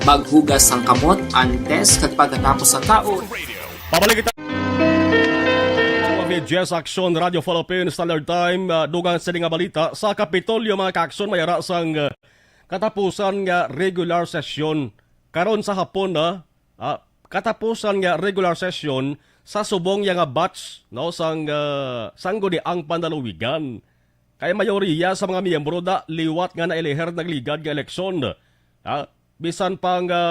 Maghugas sang kamot antes kag pagkatapos sang kaon. Pabalik kita. Jess Action, Radyo Philippine Standard Time. Ah, dugang sini nga balita, sa Kapitolyo, mga ka-action, may ara sang, ah, katapusan nga regular session karon sa hapon, ah, ah, katapusan nga regular session sa subong ya nga batch, no, sang, ah, Sangguniang Panlalawigan. Kay mayoriya sa mga miyembro da liwat nga nailiher nagligad nga eleksyon. Ah, bisan pa nga,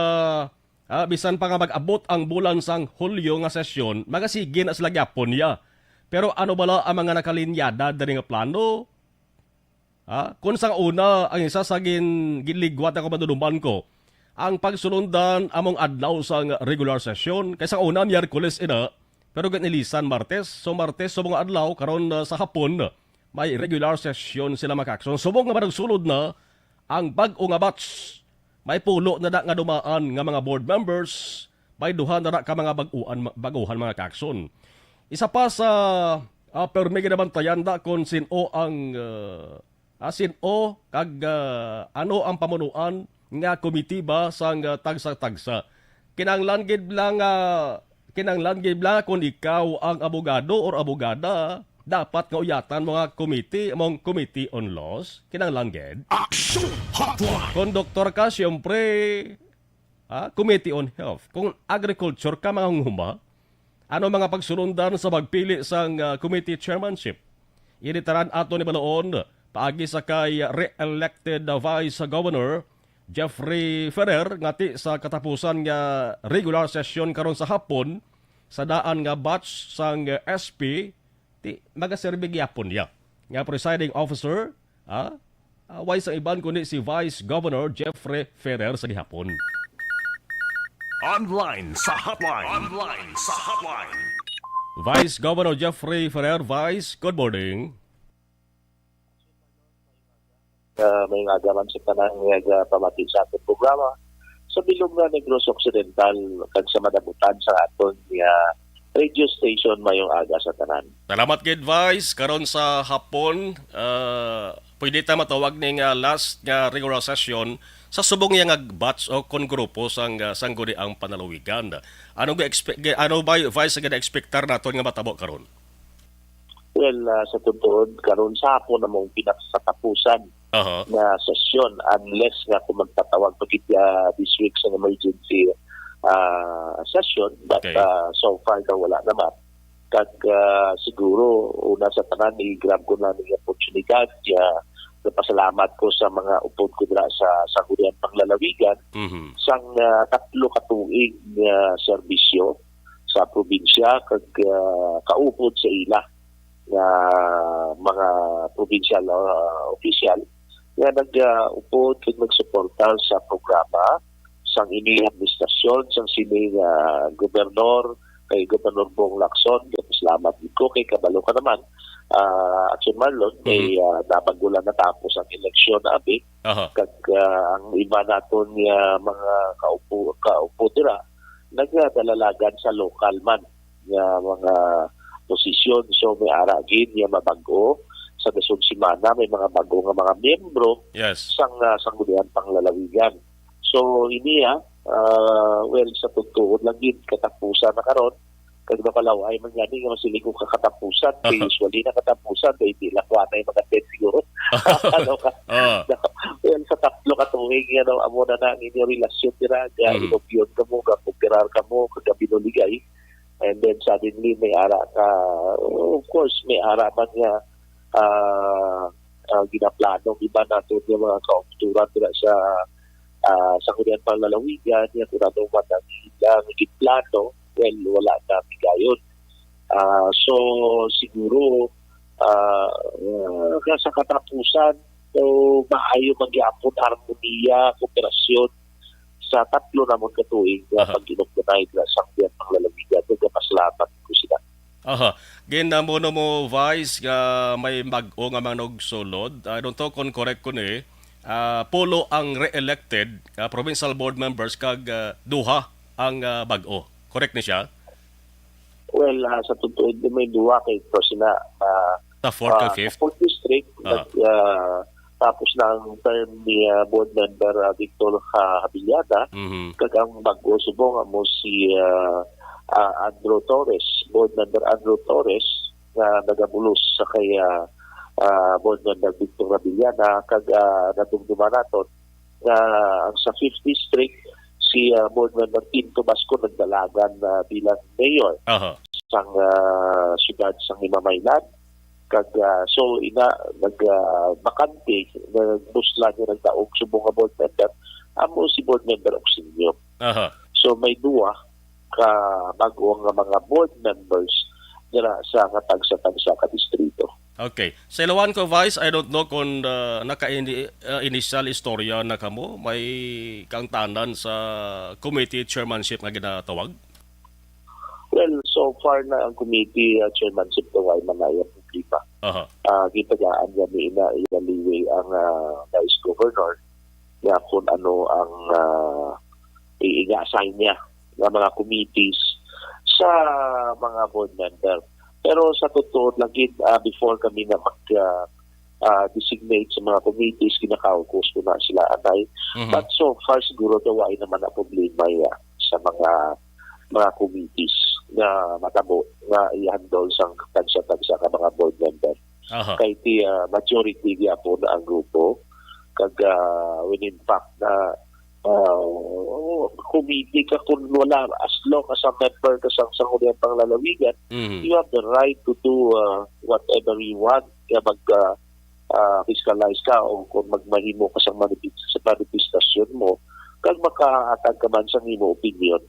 ah, bisan pa nga mag-abot ang bulan sang Hulyo nga sesyon, magasige na sila gyapon niya. Pero ano bala ang mga nakalinyada diri nga plano? Ah, kung sang una, ang isa sa gin-, ginligwat ako, maduluman ko, ang pagsulundan among adlaw sang regular session, kay sang una, Miyerkules ina, pero ginilisan Martes. So, Martes, subong nga adlaw, karon, ah, sa hapon, may regular session sila, mga ka-action. Subong nga manugsulod na ang bag-o nga batch, may pulo na da nga dumaan nga mga board members, may duha na da ka mga bag-uan, bag-uhan, mga ka-action. Isa pa sa, ah, permi ginabantayan da kung sin-o ang, ah, ah, sin-o kag, ah, ano ang pamunuan nga komitiba sang, ah, tagsa-tagsa. Kinahanglan gid lang, ah, kinahanglan gid lang kung ikaw ang abogado or abogada, dapat nga uyatan mo nga committee, among Committee on Laws, kinahanglan gid. Action Hotline! Kung doktor ka, siyempre, ah, Committee on Health. Kung agriculture ka, mga hunghuma, ano mga pagsulundan sa pagpili sang, ah, committee chairmanship? Ini tanan aton ibaluon paagi sa kay re-elected Vice Governor Jeffrey Ferrer, nga ti sa katapusan nga regular session karon sa hapon sa daan nga batch sang S P, ti magaserbi gyapon niya nga presiding officer, ah, ah, way sa iban kundi si Vice Governor Jeffrey Ferrer sa gihapon. Online sa hotline. Online sa hotline. Vice Governor Jeffrey Ferrer, Vice, good morning. Ah, may nga agaman sa tanan nga nagapamati sa aton programa sa bilog nga Negros Occidental kag sa madabutan sa aton nga radio station. Mayong aga sa tanan. Salamat gid, Vice. Karon sa hapon, ah, pwede ta matawag ni nga last nga regular session sa subong niya nga batch o kon grupo sang, ah, Sangguniang Panlalawigan. Ano ga-expe-, ga-, ano ba, Vice, ang gina-expectar naton nga matabo karon? Well, ah, sa tutuod, karon sa hapon na mong pinakatapusan Aha. na sesyon, unless nga kung magpatawag pa gid, ah, this week sa emergency, ah, session, but, Okay. ah, so far daw wala naman. Kag, ah, siguro, una sa tanan, i-grab ko na ning oportunidad, ah, nagpasalamat ko sa mga upod ko dira sa Sangguniang Panlalawigan Mhm. sang, ah, tatlo ka tuig nga serbisyo sa probinsya kag, ah, kaupod sa ila nga mga provincial, ah, official nga nag, ah, upod kag nagsuporta sa programa sang ini administrasyon, sang sini nga gobernor, kay Gobernador Bong Lacson. Salamat gid ko kay kabalo ka naman, ah, Action Marlon, kay, Mhm. ah, nabag-o lang natapos ang eleksyon, abi. Aha. Kag, ah, ang iba naton nga mga kaupo, kaupo dira, nagadalalagan sa lokal man nga mga posisyon. So, may ara gid nga mabag-o sa dasong semana, may mga bag-o nga mga miyembro Yes. sang, ah, Sangguniang Panlalawigan. So, ini, ah, ah, well, sa tutuod lang gid, katapusan na karon. Kag nakalaway man gani nga masiling ko ka katapusan. Kay usually na katapusan, kay di lang kuha na yung mga ten siguro. Ano ka? Ah. Well, sa tatlo ka tuig, you know, amo na na ang inyong relasyon dira, nga Mm. inobyon ka mo, ka-cooperar ka mo, kagabinuligay. And then suddenly, may ara ka, of course, may ara man nga ah, ah, ginaplano ang iban naton nga mga kauturan dira sa, ah, sangguniang panlalawigan, nga kung ano man ang ilang giplano, well, wala na bigayon. Ah, so, siguro, ah, ah, sa katapusan, so, maayo man gyapon harmoniya, kooperasyon sa tatlo namon ka tuig nga Aha. pag-inugdanay nga sangguniang panlalawigan. Nagapasalamat ko sila. Aha. Gin, ah, muno mo, Vice, nga may bag-o nga manugsulod. I don't know kung correct ko ni. Ah, pulo ang re-elected, ah, provincial board members kag, ah, duha ang, ah, bag-o. Correct ni siya? Well, ah, sa totoo, may duha kay ito sila, ah, Sa fourth kag ah, sa fifth? fourth district, Ah. nag, ah, tapos na ang term ni, ah, board member, ah, Victor, ah, Habiliana, Mhm. kag ang bag-o subong amo si, ah, ah, Andrew Torres, board member Andrew Torres, nga nagabulos sa kay, ah, ah, board member Victor Habiliana, kag, ah, nadumduman naton nga ang sa fifth district, si, ah, board member Tim Tomasco nagdalagan, ah, bilang mayor Aha. sang, ah, siyudad sang Himamaylan. Kag, ah, so, ina, nag, ah, bakante, nagbuslan nga nagdaog subong nga board member, amo si board member Oxenio. Aha. So, may duwa ka bag-o nga mga board members dira sa nga tagsa-tagsa ka distrito. Okay. Sa ilawan ko, Vice, I don't know kung, ah, naka-ini-, ah, initial istorya na kamo, may kaangtanan sa committee chairmanship nga ginatawag? Well, so far na ang committee, ah, chairmanship daw ay manayang problema. Aha. Ah, gitagaan gani ina, ina leeway ang, ah, vice governor nga kung ano ang, ah, i-, i-assign niya nga mga committees sa mga board member. Pero sa totoo lang gid, ah, before kami na mag, ah, ah, designate sa mga committees, kinakaugos ko na sila, anay. Mhm. But so far, siguro daw ay naman ang problema ya sa mga, mga committees na matabo nga i-handle sang tagsa-tagsa ka mga board member. Aha. Kay ti, ah, majority gyapon ang grupo. Kag, ah, when in fact na, ah, committee ka, kung wala, as long as a member ka sang sangguniang panglalawigan, Mhm. you have the right to do, ah, whatever you want. Kaya mag, ah, ah, fiscalize ka o kung magmahimo ka sang manifest-, sa manifestasyon mo, kag makahatag ka man sang imo opinion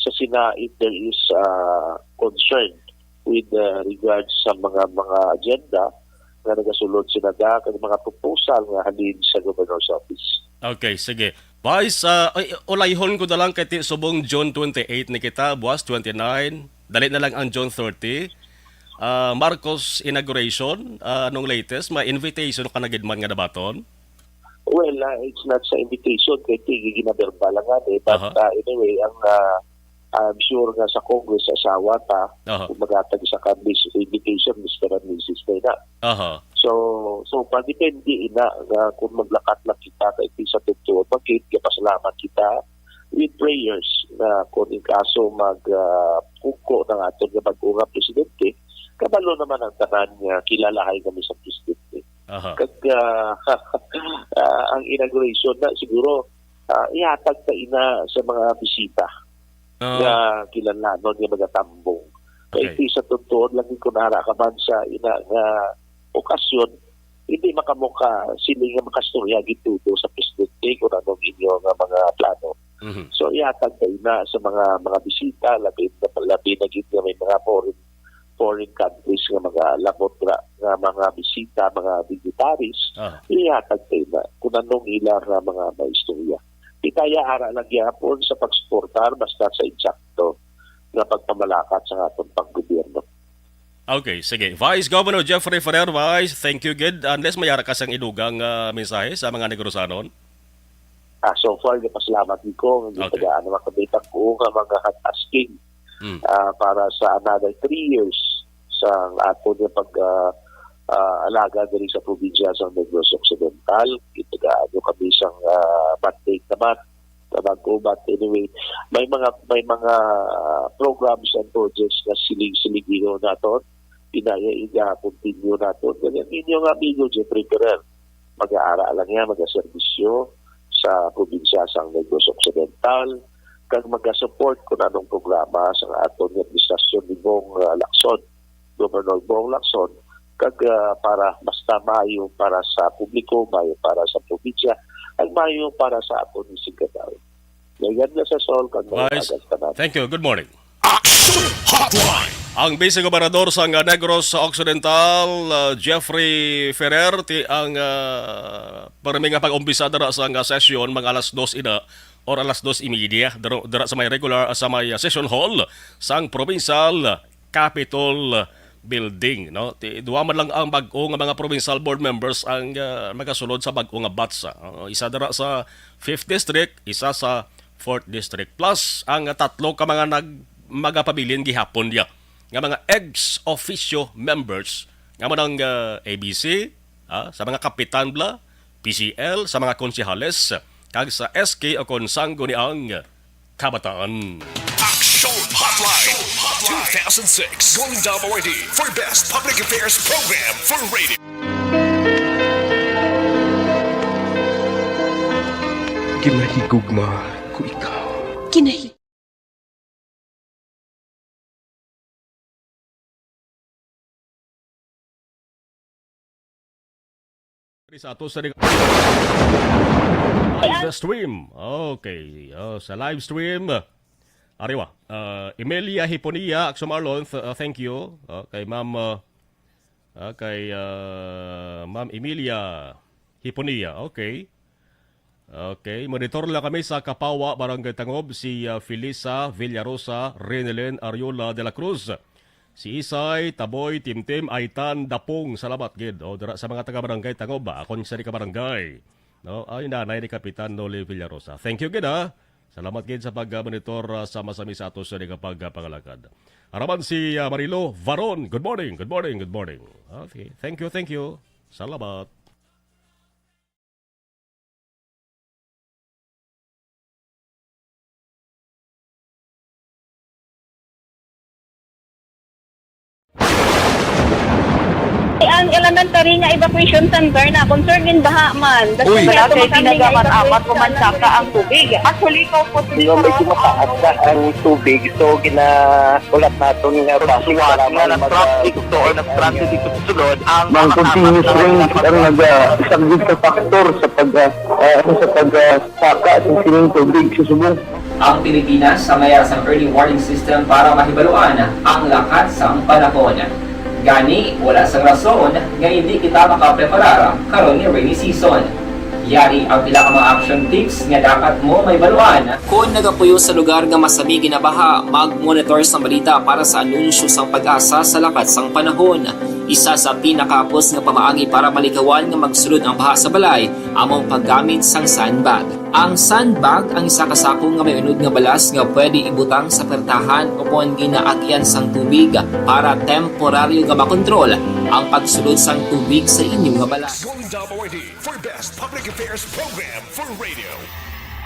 sa sina if there is, ah, concern with, ah, regards sa mga, mga agenda nga nagasulod sina da kag mga proposal nga halin sa governor's office. Okay, sige. Vice, ah, ay, ulayhon ko na lang kay ti-, subong June twenty-eight ni kita, buwas twenty-nine, dali na lang ang June thirty. Ah, Marcos inauguration, ah, anong latest? May invitation ka na gid man nga nabaton? Well, ah, it's not sa invitation, kay ti-, ginaberba lang nga eh. But, Aha. ah, anyway, ang, ah, I'm sure nga sa Congress, asawa ta, Aha. kung maghatag sa kanlis invitation, Mister and Missus na ina. Aha. So, so, pa, depende ina nga kung maglakat lang kita kay ti sa totoo, bakit? Kaya pasalamat kita with prayers na kung in kaso mag, ah, kuko ng aton nga bag-o nga presidente, kabalo naman ang tanan nga kilalahay kami sa presidente. Aha. Kag, ah, ah, ang inauguration na siguro, ah, ihatag ta ina sa mga bisita Ah. nga kinahanglanon nga magatambong. Kay Okay. ti sa totoo lang, kung nara ka man sa ina nga okasyon, hindi makamuka sila nga makastorya gitudo sa presidente kung anong inyo nga mga plano. Mhm. So, ihatag ta ina sa mga, mga bisita, labi, labi na gid nga may mga foreign, foreign countries nga mga labot ra nga mga bisita, mga dignitaries, Ah. ihatag ta ina kung anong ila nga mga maistorya. Kita ya ara lang gyapon sa pagsuportar basta sa insakto nga pagpamalakat sa aton panggobyerno. Okay, sige. Vice Governor Jeffrey Ferrer, Vice, thank you gid. Unless may ara ka sang idugang, ah, mensahe sa mga Negrosanon? Ah, so far, nagpasalamat ko. Hindi Okay. tagaan naman kami tako nga mga hot asking, Hmm. ah, para sa another three years sa aton nga pag, ah, ah, alaga diri sa probinsya sa Negros Occidental. Gitagaan nyo kami sang, ah, mandate naman. Trabaho, but anyway, may mga, may mga, ah, programs and projects na siling-siling ginawa naton. Pinaya iga continue naton. Ganyan ninyo nga amigo, Jeffrey Ferrer. Mag-aara lang yan, mag-aserbisyo sa probinsya sang Negros Occidental, kag mag-support kung anong programa sa aton nga administrasyon ni Bong, ah, Lacson, Governor Bong Lacson, kag, ah, para basta maayo para sa publiko, maayo para sa probinsya, kag maayo para sa aton sing katawhan. Mayad nga Sesol kag mayad Vice, tanan. Thank you. Good morning. Action Hotline. Ang Vice Gobernador sang Negros Occidental, ah, Jeffrey Ferrer, ti ang, ah, permi nga pag-umpisa dira sang, ah, sesyon, mga alas dos ina or alas dos y media, dira, dira sa may regular, sa may, ah, session hall sang Provincial Capitol Building, no? Ti, duha man lang ang bag-o nga mga provincial board members ang, ah, magasulod sa bag-o nga batch, ah. Oo, isa dira sa fifth District, isa sa fourth District. Plus, ang tatlo ka mga nag-, magapabilin gihapon niya nga mga ex officio members nga mo nang, ah, A B C, ah, sa mga kapitan bla, P C L, sa mga konsehales, kag sa S K o kon sanggo ni ang kabataan. Action Hotline two thousand six Golden Dome Awardee for Best Public Affairs Program for Radio. Ginahigugma ko ikaw. Ginahi- Diri sa ato sa ring-, live stream. Okay. Oh, sa live stream. Ariwa. Uh, Emilia Hiponia, Axel Marlon, th-, uh, thank you. Uh, kay Ma'am, uh, uh, kay, uh, Ma'am Emilia Hiponia. Okay. Okay, monitor lang kami sa Kapawa, Barangay Tangob, si, ah, Felisa Villarosa, Renelen Ariola de la Cruz, si Isay, Taboy, Timtim, Aitan, Dapong. Salamat gid. O, dira sa mga taga Barangay Tangob, ah, akon siya ni ka barangay. No, ay nanay ni Kapitan Noli Villarosa. Thank you gid, ha. Salamat gid sa pag-monitor, ah, sama-sami sa ato sa nga pagpangalagad. Araman si, ah, Marilo Varon. Good morning, good morning, good morning. Okay, thank you, thank you. Salamat. Ang elementary nga evacuation center na concern in baha man. Uy. Wala kay ginagamit-amat ko man saka ang tubig. Actually, ko po. Medyo mataas na ang tubig, so gina- Ulat naton nga base nga para nga mga nag-traffic to or nag-transit dito sa sulod ang Ang mga continuous kasama rain ang naga-, isang big factor sa pag, ah, ah, sa pag, ah, saka sa sining tubig sa subong. Ang Pilipinas sa mayara sang early warning system para mahibaluan ang lakat sang panahon. Gani, wala sang rason nga hindi kita makapreparar karon nga rainy season. Yari ang pila ka mga action tips nga dapat mo mahibaluan. Kon nagapuyo sa lugar nga masami ginabaha, mag-monitor sang balita para sa anunsyo sang PAGASA sa lakat sang panahon. Isa sa pinakahapos nga pamaagi para malikawan nga magsulod ang baha sa balay amo ang paggamit sang sandbag. Ang sandbag ang isa ka sako nga may unod nga balas nga pwede ibutang sa pertahan ukon ginaagyan sang tubig para temporaryo nga makontrol ang pagsulod sang tubig sa inyo nga balay. Golden Dome Awardee for Best Public Affairs Program for Radio.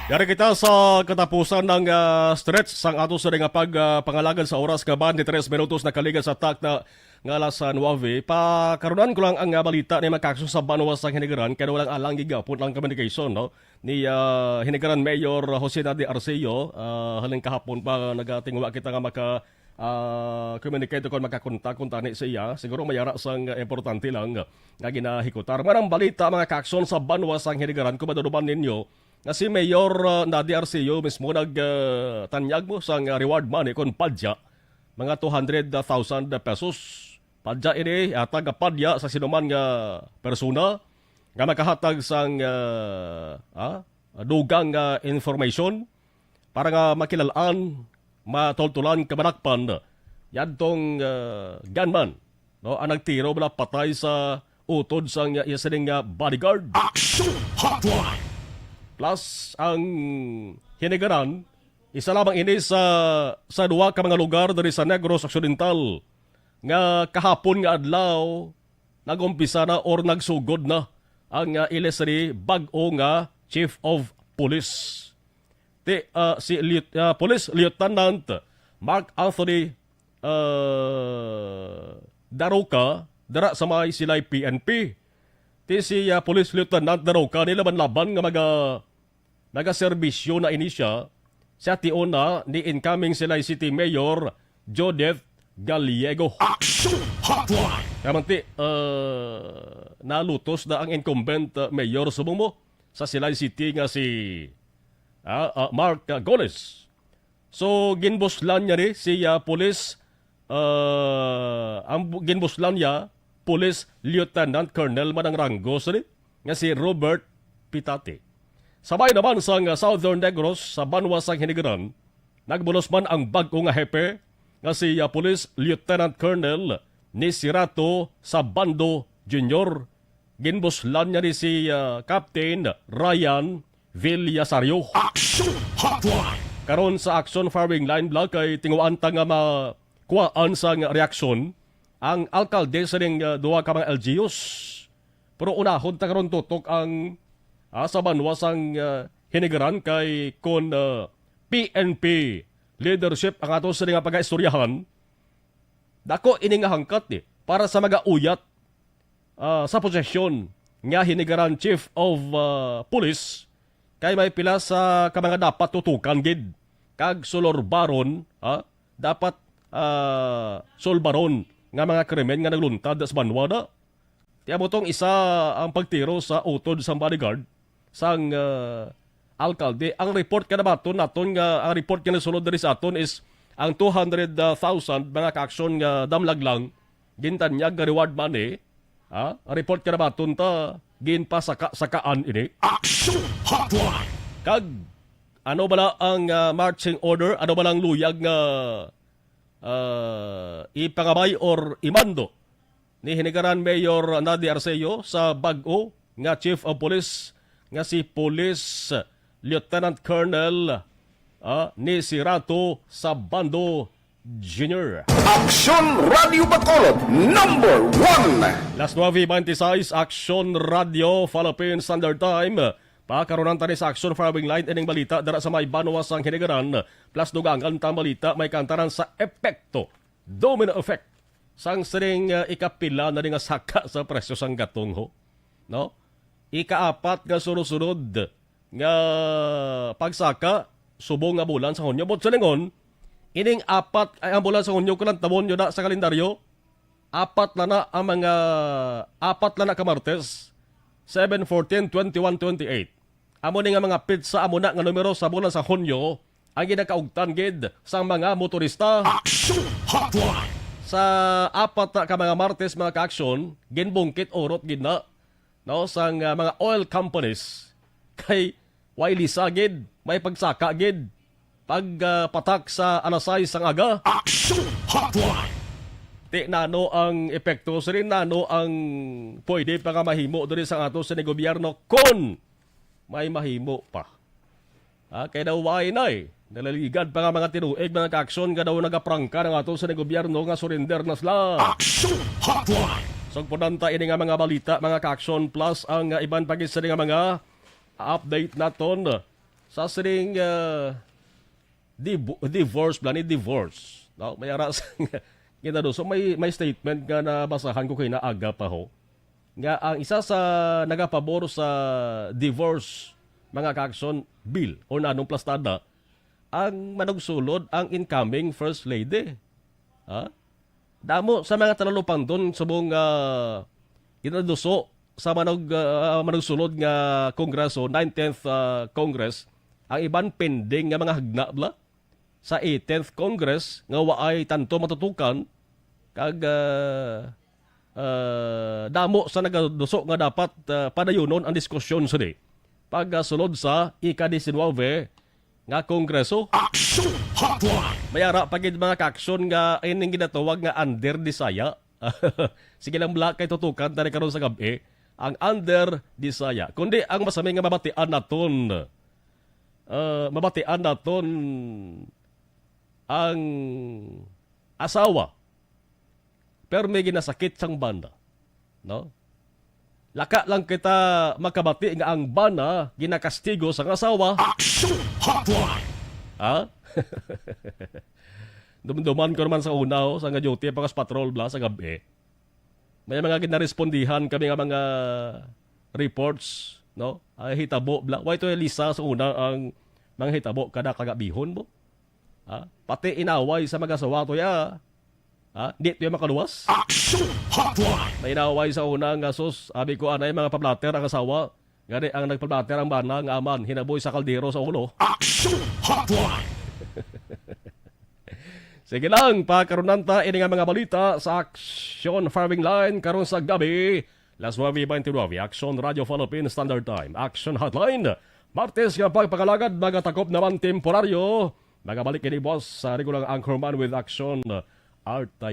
Yari kita sa katapusan ng, ah, stretch sang ato sa nga pag, ah, pangalagad sa oras nga twenty-three minutos na kaligad sa takna nga alas, ah, nuebe. Pakarunan ko lang ang, ah, balita ni Macaxo sa banwa sang Hinigaran, kay walang alang gigapon ang communication, no? Ni, ah, Hinigaran Mayor Jose Nadi Arceo, ah, halin kahapon pa nagatingwa kita nga maka, ah, communicate kon makakontak kon tani sa iya. Siguro may ara sang, ah, importante lang nga ginahikutar. Manang balita, mga kakson sa banwa sang Hinigaran, kung maduduman ninyo, nga si Mayor, ah, Nadi Arceo mismo nag, ah, tanyag mo sang, ah, reward money kon padya, mga two hundred thousand pesos. Padya ini, ah, taga padya sa sinuman nga persona nga makahatag sang, ah, ah, dugang nga information para nga makilalaan, matultulan, kamanakpan yadtong, ah, gunman, no, ang nagtiro bala patay sa utod sang iya sining nga bodyguard. Action Hotline. Plus, ang Hinigaran, isa lamang ini sa, sa duha ka mga lugar diri sa Negros Occidental nga kahapon nga adlaw nag-umpisa na or nagsugod na ang, ah, ila sini bag-o nga Chief of Police. Ti, ah, si Lieu-, ah, Police Lieutenant Mark Anthony, ah, Daroca, dara sa may silay P N P. Ti si, ah, Police Lieutenant Daroca nilaban-laban nga maga-, nagaserbisyo na ini siya sa tion na ni incoming silay City Mayor Judith Gallego. Action Hotline. Kamanti, uh, nalutos na ang incumbent, uh, mayor subong mo sa Silay City nga si, ah, ah, Mark, ah, Goles. So, ginbuslan niya ni si, ah, Police, ah, ang bu-, ginbuslan niya, Police Lieutenant Colonel man ang ranggo sini, nga si Robert Pitati. Sabay naman sang Southern Negros, sa banwa sang Hinigaran, nagbulos man ang bag-o nga hepe nga si, ah, Police Lieutenant Colonel Nisirato Sabando Junior. Ginbuslan niya ni si, ah, Captain Ryan Villasario. Action Hotline! Karon sa Action Firing Line, Black, kay tinguhaan ta nga makuhaan sang reaksyon ang alkalde sining, ah, duha ka mga L G Us. Pero unahon ta karon, Tutok, ang, ah, sa banwa sang, ah, Hinigaran kay kon, ah, P N P leadership ang ato sini nga pagaistoryahan, dako ini nga hangkat, eh, para sa magauyat, ah, sa posisyon nga Hinigaran Chief of, ah, Police, kay may pila sa ka mga dapat tutukan gid, kag sulorbaron, ah, dapat, ah, sulbaron nga mga krimen nga nagluntad sa banwa na. Ti amo tong isa ang pagtiro sa utod sang bodyguard sang, ah, alkalde. Ang report nga nabaton naton nga, ang report nga nasulod diri sa aton is ang two hundred thousand, mga kaaksyon, nga damlag lang gintanyag nga reward money. Ha? Ang report nga nabaton ta, ginpasaka-sakaan ini. Action Hotline! Kag ano bala ang, ah, marching order? Ano bala ang luyag nga, ah, ipangabay or imando ni Hinigaran Mayor Nady Arceo sa bag-o nga Chief of Police nga si Police Lieutenant Colonel, ah, Nisirato Sabando Junior. Aksyon Radio Bacolod, number one. Las nueve y veintiséis, Aksyon Radio Philippine Standard Time. Pakarunan ta ni sa Aksyon Firing Line ining balita dira sa may banwa sang Hinigaran, plus dugangan ta ang balita may kantaran sa epekto, domino effect, sang sining, uh, ikapila na ni nga saka sa presyo sang gatong, ho. No? Ikaapat nga sunod-sunod nga pagsaka subong nga bulan sa Hunyo. But silingon, ining apat ay ang bulan sa Hunyo, kung lantawon nyo na sa kalendaryo, apat na na ang mga, apat na na ka Martes, seven, fourteen, twenty-one, twenty-eight. Amo ni nga mga petsa, amo na nga numero sa bulan sa Hunyo ang ginakaugtan gid sang mga motorista. Action Hotline! Sa apat na ka mga Martes, mga kaaksyon, ginbungkit urot gid na, no, sang, ah, mga oil companies. Kay way lisa gid, may pagsaka gid. Pag, ah, patak sa alas sais sang aga. Action Hotline! Ti nano ang epekto sini, nano ang pwede pa nga mahimo diri sa ato sa gobyerno kon may mahimo pa? Ah, kay daw way na, eh. Nalaligad pa nga mga tinuig, mga kaaksyon, nga daw nagaprangka na nga ato sa gobyerno nga surrender na sila. Action Hotline! Sugpunan ta ini nga mga balita, mga kaaksyon, plus ang, ah, iban pa gid sini nga mga update naton sa sining, ah, div-, divorce, bala ni divorce. No? May ara sa ginaduso. May, may statement nga nabasahan ko kay naaga pa, ho, nga ang isa sa nagapabor sa divorce, mga kaaksyon, bill o nanong plastada, ang manugsulod ang incoming First Lady. Ha? Damo sa mga talupangton subong, ah, ginaduso sa manog-, ah, manugsulod nga Kongreso, nineteenth, ah, Congress, ang iban pending nga mga hagna bala sa eighteenth Congress nga waay tanto matutukan, kag, ah, ah, damo sa nagaduso nga dapat, ah, padayunon ang diskusyon sini pagsulod sa ika-diecinuebe nga Kongreso. Action Hotline! May ara pa gid, mga kaaksyon, nga ining ginatawag nga Under Disaya. Sige lang, Black, kay tutukan ta ni karon sa gab-i ang Under Disaya. Kundi ang masami nga mabatian naton, ah, mabatian naton ang asawa, pero may ginasakit sang bana, no? Laka lang kita makabati nga ang bana ginakastigo sang asawa. Action Hotline! Ha? Dumduman ko naman sa una, ho, sa nga duty, pagkas patrol bala sa gab-i. May mga ginarespondihan kami nga mga reports, no? Ay, hitabo bala. Way to lisa sa una ang mga hitabo kada kagabihon mo. Ha? Pati inaway sa mag-asawa to ya. Ha? Di to yung makaluwas? Action Hotline! Nainaway sa una nga sus, abi ko, anay mga pablatter ang asawa. Gani ang nagpablatter ang bana nga aman, hinaboy sa kaldero sa ulo. Action Hotline! Sige lang, pakarunan ta ini nga mga balita sa Action Firing Line karon sa gabi. Las nueve veintinueve, Action Radio Philippine Standard Time. Action Hotline, Martes nga pagpakalagad, nagatakop naman temporaryo. Magabalik kini, boss, sa regular anchorman with Action, Art